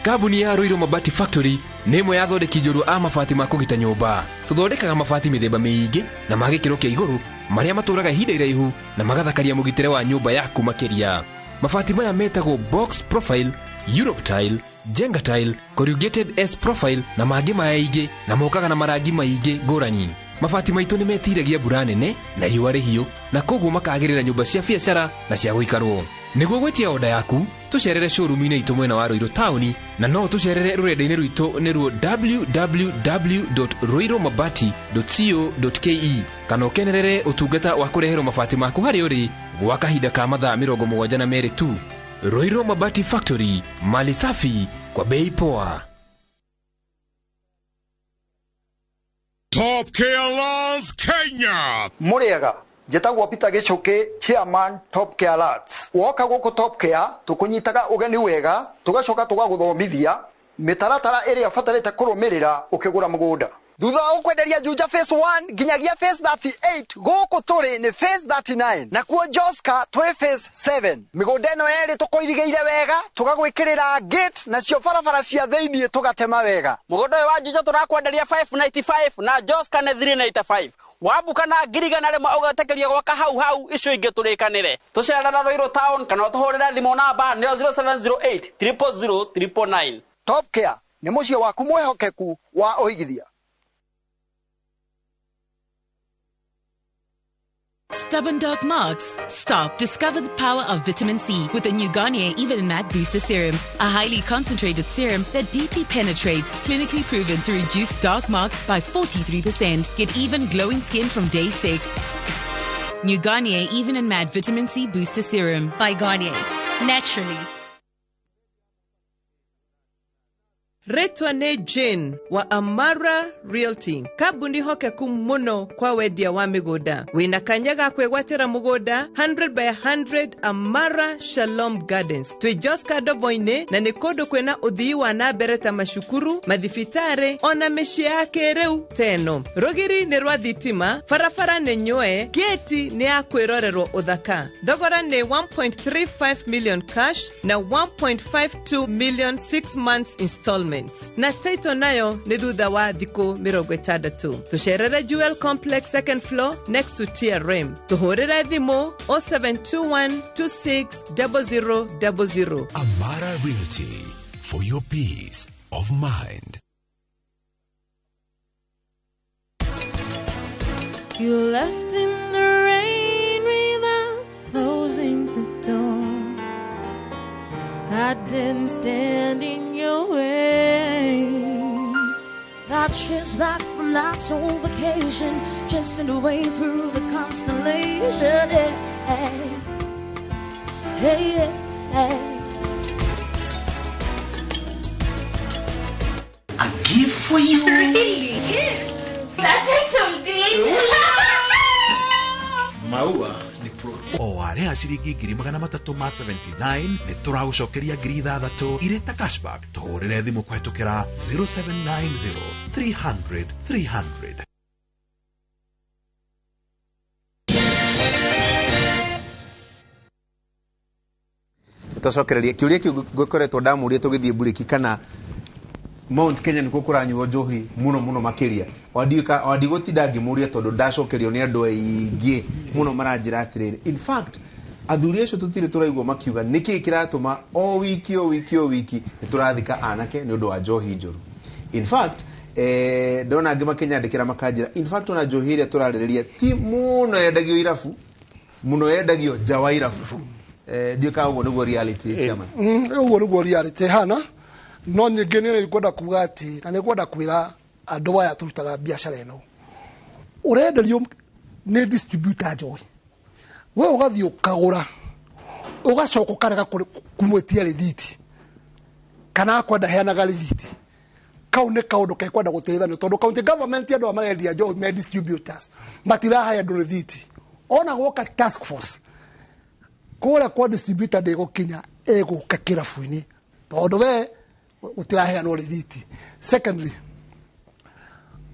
Speaker 25: Kambuni ya Ruiru Mabati Factory nĩ ĩmwe ya athondeki njorua a mabati ma kũgita nyũmba. Tũthondekaga mabati mĩthemba mĩingĩ na ma gĩkĩro kĩa igũrũ marĩa matũraga ihinda iraihu na magathakaria mũgitĩre wa nyũmba yaku makĩria. Mabati maya metagwo box profile, Europe tile, Jenga tile, corrugated S profile na mangĩ maingĩ na mokaga na marangi maingĩ ngũrani. Mabati maitũ nĩ metiragia mbura nene na riũa rĩhiũ na koguo makagĩrĩra nyũmba cia biacara na cia gũikarwo. Nĩguo gwĩtia oda yaku tũcerere showroom-inĩ itũ mwena wa Ruiru taũni na no tũcerere rũrenda-inĩ rwitũ nĩruo www.ruirumabati.co.ke kana ũkenerere ũtungata wa kũreherwo mabati maku harĩa ũrĩ gwa kahinda ka mathaa 72 tu. Ruiru Mabati Factory, mali safi kwa bei poa.
Speaker 23: Top Care Lands Kenya.
Speaker 26: Muriega njĩtagwo Peter Gichuki, chairman Top Care Lands. Woka gũkũ Top Care tũkũnyitaga ũgeni wega tũgacoka tũgagũthomithia mĩtaratara ĩrĩa ũbatarĩte kũrũmĩrĩra ũkĩgũra mũgũnda. Thutha wa gũkwenderia Juja phase 1 nginyagia phase 38 gũkũ tũrĩ nĩ phase 39 nakuo Joska twĩ phase 7. Mĩgũnda ĩno yerĩ tũkũirigĩire wega tũgagwĩkĩrĩra gate nacio barabara cia thĩiniĩ tũgatema wega.
Speaker 27: Mũgũnda ũyũ wa Juja tũrakwenderia 595 na Joska nĩ 395. Wambuka na 100,000 ũgetĩkĩrio gwaka hau hau icio ingĩ tũrĩkanĩre. Tũcerera Ruiru town kana ũtũhũrĩre thimũ namba nĩyo 0708 000 999.
Speaker 26: Top Care nĩ mũciĩ waku mwĩhokeku wa ũigithia.
Speaker 13: Stubborn dark marks? Stop. Discover the power of vitamin C with the new Garnier Even Matte Booster Serum, a highly concentrated serum that deeply penetrates, clinically proven to reduce dark marks by 43%. Get even glowing skin from day 6. New Garnier Even and Matte Vitamin C Booster Serum.
Speaker 14: By Garnier. Naturally.
Speaker 28: Retwa nĩ Jane wa Amara Realty, kambuni hokeku mũno kwa wendia wa mĩgũnda. Wĩna kanya ga kwĩgwatĩra mũgũnda 100 by 100 Amara Shalom Gardens. Twĩ Joska Ndobo-inĩ na nĩ kũndũ kwĩna ũthii wa na mbere ta macukuru, mathibitarĩ ona mĩciĩ ya kĩrĩu teno. Rũgiri nĩ rwa thitima, barabara nĩ nyoe, gĩti nĩ ya kwĩrorerwo ũthaka. Thogora nĩ 1.35 million cash na 1.52 million 6 months installment. Na title nayo nĩ thutha wa thikũ 60. Tũcerere Jewel Complex second floor next to TRM. Tũhũrĩre thimũ 0721 260000.
Speaker 5: Amara Realty, for your peace of mind.
Speaker 29: You left in the rain.
Speaker 3: Just back from that soul vacation, chasing the way through the constellation. Hey, hey, hey.
Speaker 5: A gift for you.
Speaker 3: Really? That's it, deed.
Speaker 5: Maua ni plot. O warĩha ciringi 379 nĩ tũragũcokeria 6,000 irĩ ta cashback. Tũhũrĩre thimũ kũhetũkĩra 0790 300 300.
Speaker 1: Tũcokererie kĩũria kĩu ngũkoretwo ndamũria tũgĩthiĩ mburĩki kana Mount Kenya nĩkuo kũranyuo njohi mũno mũno makĩria. Wandigũtinda ngĩmũria tondũ ndacokerio nĩ andũ aingĩ mũno maranjĩra atĩrĩrĩ. In fact, athuri acio tũtirĩ tũraigua makiuga nĩkĩĩ kĩratũma o wiki o wiki o wiki nĩ tũrathika anake nĩ ũndũ wa njohi njũru. In fact, ndona angĩ makĩnyandĩkĩra makanjĩra in fact ona njohi ĩrĩa tũrarĩrĩria ti mũno yendagio irabu, mũno yendagio nja wa irabu. Ndiũĩ kana ũguo nĩguo reality, chairman.
Speaker 7: Ũguo nĩguo reality hana. No nyingĩ nĩ ngwenda kuga atĩ na nĩ ngwenda kwĩra andũ aya tũrutaga biacara ĩno, ũrenderio nĩ distributor njohi, we ũgathiĩ ũkagũra ũgacoka ũkarega kũmwĩtia rĩthiti kana akwenda heanaga rĩthiti. Kau nĩ kaũndũ kekwenda gũteithanio tondũ county government andũ aya marendia njohi me distributors matirahe andũ rĩthiti. Ona gwoka task force kũrĩa kwa distributor ndĩgũkinya, ĩgũka kĩrabu-inĩ tondũ we gũtiraheanwo rĩthiti. Secondly,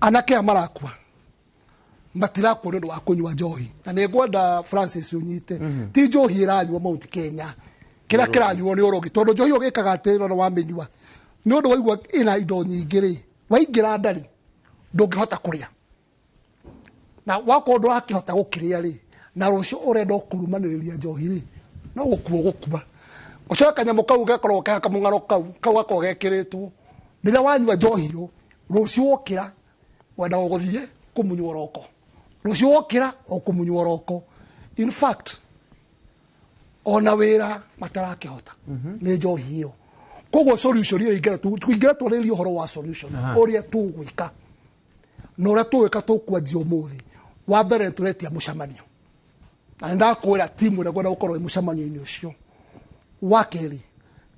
Speaker 7: anake aya marakua matirakua nĩ ũndũ wa kũnyua njohi, na nĩ ngwenda Francis ũnyite, ti njohi ĩranyuo Mount Kenya, kĩrĩa kĩranyuo nĩ ũrogi, tondũ njohi ũgĩkaga atĩ no wamĩnyua nĩ ũndũ waigua ĩna indo nyingĩ rĩ, waingĩra ndari ndũngĩhota kũrĩa, na wakorwo ndũrakĩhota gũkĩrĩa rĩ, na rũciũ ũrenda kũrũmanĩrĩria njohi rĩ, no gũkua ũgũkua. Ũcoke kanyamũ kau gakorwo ke kamũng'aro kau kau gakorwo gekĩrĩtwo, rĩrĩa wanyua njohi ĩyo rũciũ wokĩra wendaga gũthiĩ kũmunywo roko, rũciũ wokĩra ũkũmunywo roko. In fact, ona wĩra matarakĩhota nĩ njohi ĩyo. Koguo solution ĩyo ingĩra twarĩrie ũhoro wa solution ũrĩa tũgwĩka na ũrĩa tũgwĩka tũkwanjia ũmũthĩ. Wa mbere tũretia mũcemanio, na nĩndakwĩra timu ĩrĩa ngwenda gũkorwo ĩ mũcemanio-inĩ ũcio. Wa kerĩ,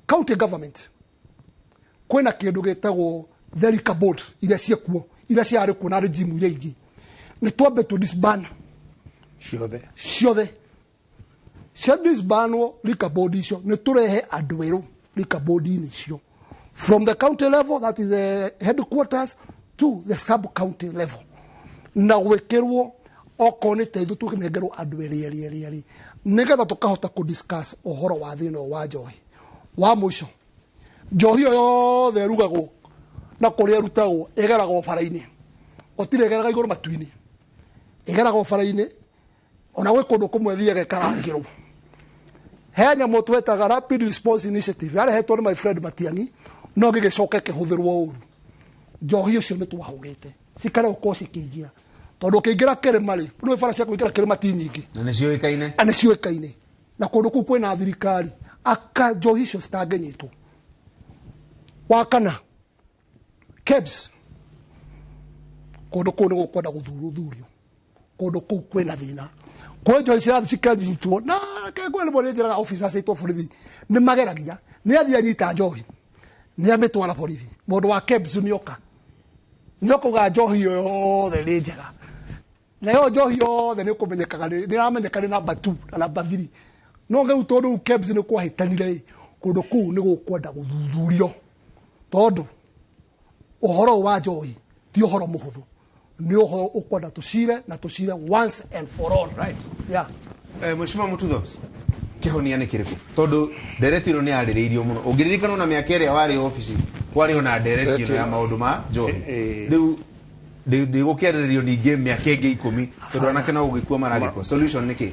Speaker 7: county government kwĩna kĩndũ gĩtagwo the liquor board iria ciĩkuo, iria ciarĩ kuo na regime iria ingĩ, nĩ twambe tũ disband
Speaker 2: ciothe
Speaker 7: ciothe cia disbandwo liquor board icio, nĩ tũrehe andũ erũ liquor board-inĩ icio from the county level, that is the headquarters, to the sub county level, na gwĩkĩrwo okorwo nĩ teithũ tũnengerwo andũ erĩ erĩ erĩ erĩ nĩgetha tũkahota kũ discuss ũhoro wa thĩna wa njohi. Wa mũico, njohi ĩyo yothe ĩrugagwo na kũrĩa ĩrutagwo ĩgeragwo bara-inĩ, gũtirĩ ĩgeraga igũrũ matu-inĩ, ĩgeragwo bara-inĩ. Ona gwĩ kũndũ kũmwe ĩthiaga ĩkarangĩrwo. He nyamũ twetaga Rapid Response Initiative yarehetwo nĩ my friend Matiang'i, no gĩgĩcoka ĩkĩhũthĩrwo ũru. Njohi ũcio nĩ twahũrĩte cikare gũkorwo cikĩingĩra, tondũ ũkĩingĩra kĩrĩma rĩ, nĩ bara cia kũingĩra kĩrĩma ti nyingĩ
Speaker 1: na nĩ ciũĩkaine,
Speaker 7: na nĩ ciũĩkaine, na kũndũ kũu kwĩna thirikari aka njohi icio citangĩnyitwo. Wa kana, KEBS, kũndũ kũu nĩ gũkwenda gũthuthurio, kũndũ kũu kwĩna thĩna, kwĩ njohi cirathiĩ cikanyitwo na kengwe rĩmwe nĩ njĩraga officers aitũ a borithi nĩ mageragia, nĩ athiĩ anyita njohi nĩ amĩtwara borithi, mũndũ wa KEBS nĩoka nĩokauga njohi ĩyo yothe nĩ njega, nayo njohi yothe nĩ kũmenyekaga nĩ ĩramenyeka nĩ namba 2 na namba 3. No rĩu tondũ rĩu KEBS nĩ kwahĩtanire rĩ, kũndũ kũu nĩ gũkwenda gũthuthurio, tondũ ũhoro wa njohi ti ũhoro mũhũthũ, nĩ ũhoro ũkwenda tũcire na tũcire once and for all.
Speaker 1: Right.
Speaker 7: Yeah.
Speaker 1: Mheshimiwa Mututho, kĩhonia nĩ kĩrĩkũ? Tondũ ndereti ĩno nĩ yarĩrĩirio mũno, ũngĩririkana ona mĩaka ĩrĩa warĩ obici kwarĩ ona ndereti ĩno ya maũndũ ma njohi. Rĩu ndĩgũkĩarĩrĩrio ningĩ mĩaka ĩngĩ 10 tondũ anake no gũgĩkua maragĩkua. Solution nĩ kĩ?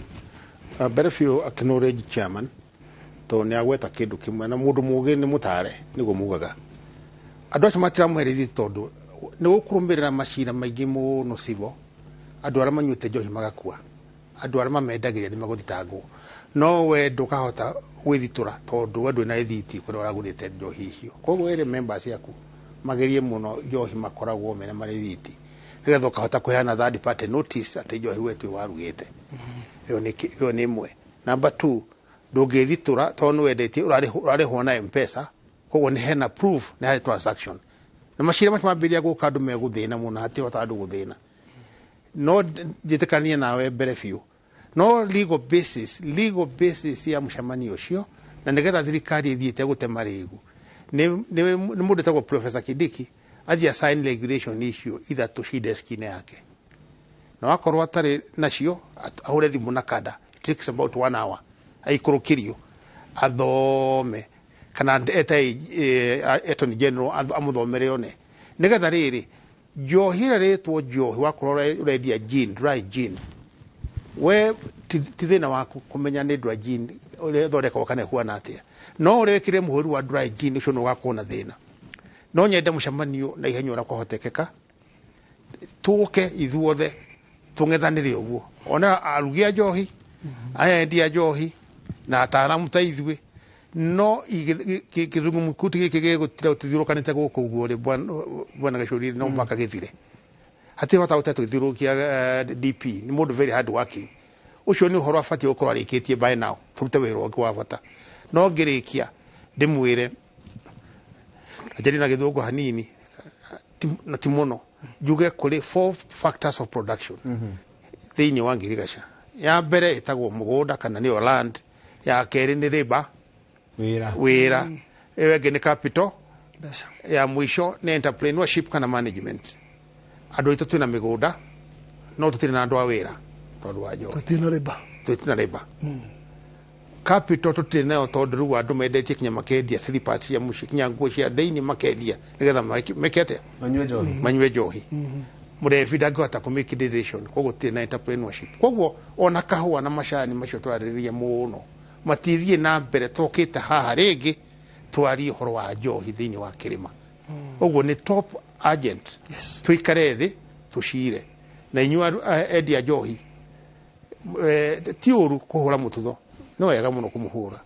Speaker 2: Mbere biũ acknowledge chairman tondũ nĩ agweta kĩndũ kĩmwe, na mũndũ mũũgĩ nĩ mũtare nĩguo mugaga. Andũ acio matiramũhe rĩthiti tondũ nĩ gũkũrũmĩrĩra macira maingĩ mũno civo, andũ arĩa manyuĩte njohi magakua, andũ arĩa mamendagĩria nĩ magũthitangwo, no we ndũkahota gwĩthitũra tondũ we ndwĩna rĩthiti kũrĩa ũragũrĩte njohi icio. Koguo ĩrĩ members yaku magerie mũno njohi makoragwo mena marĩthiti nĩgetha ũkahota kũheana third party notice atĩ njohi we tiwe warugĩte. Ĩyo nĩ ĩmwe. Number 2, ndũngĩthitũra tondũ nĩ wendetie ũrarĩhwo na M-Pesa, koguo nĩ hena proof nĩ harĩ transaction. Na macira macio mambĩrĩria gũka andũ megũthĩna mũno, hatirĩ andũ gũthĩna. No njĩtĩkanie nawe mbere biũ, no legal basis ya mũcemanio ũcio na nĩgetha thirikari ĩthiĩte gũte marĩgu nĩ mũndũ etagwo Professor Kindiki athiĩ sign regulation icio ithatũ ci desk-inĩ yake, na wakorwo atarĩ nacio ahũre thimũ na kada, it takes about 1 hour aikũrũkĩrio athome kana ete Attorney General amũthomere one nĩgetha rĩrĩ njohi ĩrĩa rĩtwo njohi wakorwo ũrendia gin, dry gin, we ti thĩna waku kũmenya nĩ dry gin ũrĩa ĩthondekagwo kana ĩhuana atĩa, no ũrĩa wĩkĩre mũhũri wa dry gin ũcio nĩ ũgakorwo na thĩna. No nyende mũcemanio na ihenya ũrĩa kwahotekeka tũke ithuothe tũng'ethanĩre ũguo, ona arugi a njohi, aya endia njohi na ataaramu ta ithuĩ, no kĩzungumkuti gĩkĩ gĩgũtira tũthiũrũkanĩte gũkũ ũguo rĩ, bwana Gĩcũri, no mũhaka gĩthire. Hatirĩ bata gũte tũgĩthiũrũrũkia DP nĩ mũndũ very hard working, ũcio nĩ ũhoro abatiĩ gũkorwo arĩkĩtie by now, tũrute wĩra ũngĩ wa bata. No ngĩrĩkia ndĩmwĩre anjarie na gĩthũngũ hanini na ti mũno, njuge kũrĩ 4 factors of production thĩinĩ wa ngirigaca. Ya mbere ĩtagwo mũgũnda kana nĩyo land, ya kerĩ nĩ labour, wĩra, ĩyo ĩngĩ nĩ capital, ya mũico nĩ entrepreneurship kana management. Andũ aitũ twĩna mĩgũnda no tũtirĩ na andũ a wĩra tondũ wa njohi, tũtirĩ na labour. Capital tũtirĩ nayo tondũ rĩu andũ mendetie kinya makendia slippers cia mũciĩ kinya nguo cia thĩinĩ makendia nĩgetha meke atĩa, manyue njohi. Mũrebi ndangĩhota kũ make decision, koguo tũtirĩ na entrepreneurship. Koguo ona kahũa na macani macio tũrarĩrĩria mũno matithiĩ na mbere, tũkĩte haha rĩngĩ twarie ũhoro wa njohi thĩinĩ wa kĩrĩma. Ũguo nĩ top agent, tũikare thĩ tũcire na inyuĩ endia njohi. Ti ũru kũhũra mũtutho, no wega mũno kũmũhũra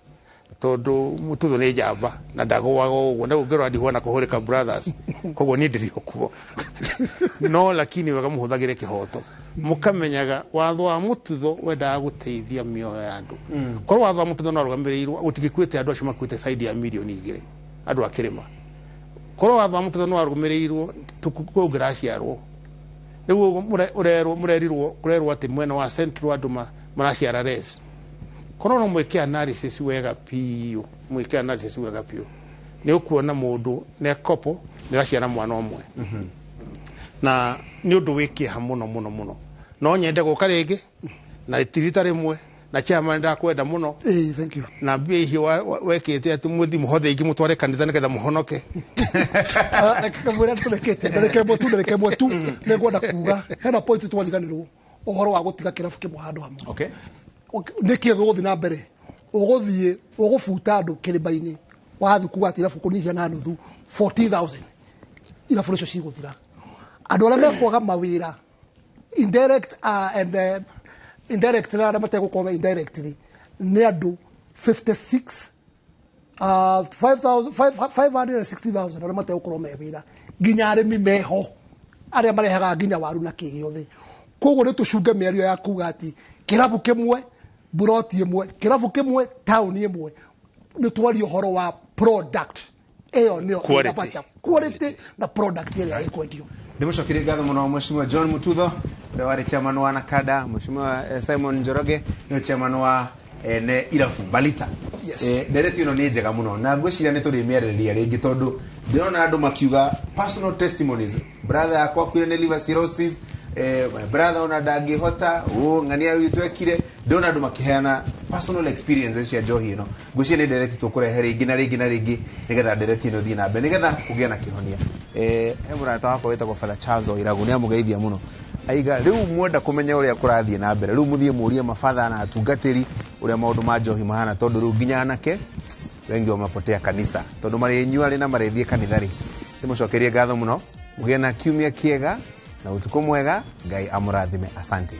Speaker 2: tondũ mũtutho nĩ njamba na ndagũaga ũguo, na ũngĩrora ndihwana kũhũrĩka brothers, koguo niĩ ndĩrĩ o kuo. No lakini wega mũhũthagĩre kĩhoto, mũkamenyaga watho wa mũtutho wendaga gũteithia mĩoyo ya andũ. Korwo watho wa mũtutho no arũgamĩrĩirwo gũtingĩkuĩte andũ acio makuĩte saidi ya mirioni 2 andũ a kĩrĩma. Korwo watho wa mũtutho no arũgamĩrĩirwo kũngĩraciarwo rĩu ũrerwo mũrerirwo kũrerwo atĩ mwena wa Central andũ maraciara less. Korwo no mwĩke analysis wega biũ, mwĩke analysis wega biũ, nĩ ũkuona mũndũ nĩ couple nĩ araciara mwana ũmwe, na nĩ ũndũ wĩ kĩeha mũno mũno mũno. No nyende gũka rĩngĩ na rita rĩmwe na chairman ndakwenda mũno.
Speaker 7: Thank you.
Speaker 2: Na mbia icio wekĩte atĩ mũthi mũhothe ingĩ mũtware kanitha nĩgetha mũhonoke.
Speaker 7: Kamwĩra tũrekete ndarĩka ĩmwe tu nĩngwenda kuga hena point twariganĩrwo ũhoro wa gũtiga kĩrabu kĩmwe handũ hamwe.
Speaker 1: Okay.
Speaker 7: Nĩkĩ gũgũthiĩ na mbere, ũgũthiĩ ũgũbuta andũ kĩrĩma-inĩ wathiĩ kuga atĩ irabu kũnyihia na nuthu 40,000 irabu nicio cigũthira. Andũ arĩa mekwaga mawĩra indirect and indirect na arĩa mategũkorwo indirectly nĩ andũ 56 560,000 arĩa mategũkorwo me wĩra, nginya arĩmi meho arĩa marehaga nginya waru na kĩ gĩothe. Koguo nĩ tũcunge mĩario ya kuga atĩ kĩrabu kĩmwe buroti ĩmwe, kĩrabu kĩmwe taũni ĩmwe, nĩ twarie ũhoro wa product ĩyo nĩyo ĩna bata, quality na product ĩrĩa ĩkwendio.
Speaker 1: Ndĩmũcokerie ngatho mũno Mheshimiwa John Mututho ũrĩa warĩ chairman wa Nakada, Mheshimiwa Simon Njoroge nĩwe chairman wa ene irabu Balita. Ndereti ĩno nĩ njega mũno na ngwĩciria nĩ tũrĩmĩarĩrĩria rĩngĩ tondũ ndĩrona andũ makiuga personal testimonies, brother yakwa akuire nĩ liver cirrhosis, my brother ona ndangĩhota ng'ania witũ ekire, ndĩrona andũ makĩheana personal experiences cia njohi ĩno. Ngwĩciria nĩ ndereti tũkũrehe rĩngĩ na rĩngĩ na rĩngĩ nĩgetha ndereti ĩno ĩthiĩ na mbere nĩgetha kũgĩe na kĩhonia. He mũrata wakwa wĩtagwo Father Charles Oiragu nĩ amũgeithia mũno, aiga rĩu mwenda kũmenya ũrĩa kũrathiĩ na mbere, rĩu mũthiĩ mũrie mabatha na atungatĩri ũrĩa maũndũ ma njohi mahana, tondũ rĩu nginya anake wengi wamepotea kanitha tondũ marĩnyua rĩ na marĩthiĩ kanitha rĩ. Ndĩmũcokerie ngatho mũno, mũgĩe na kiumia kĩega na ũtukũ mwega, Ngai amũrathime. Asante.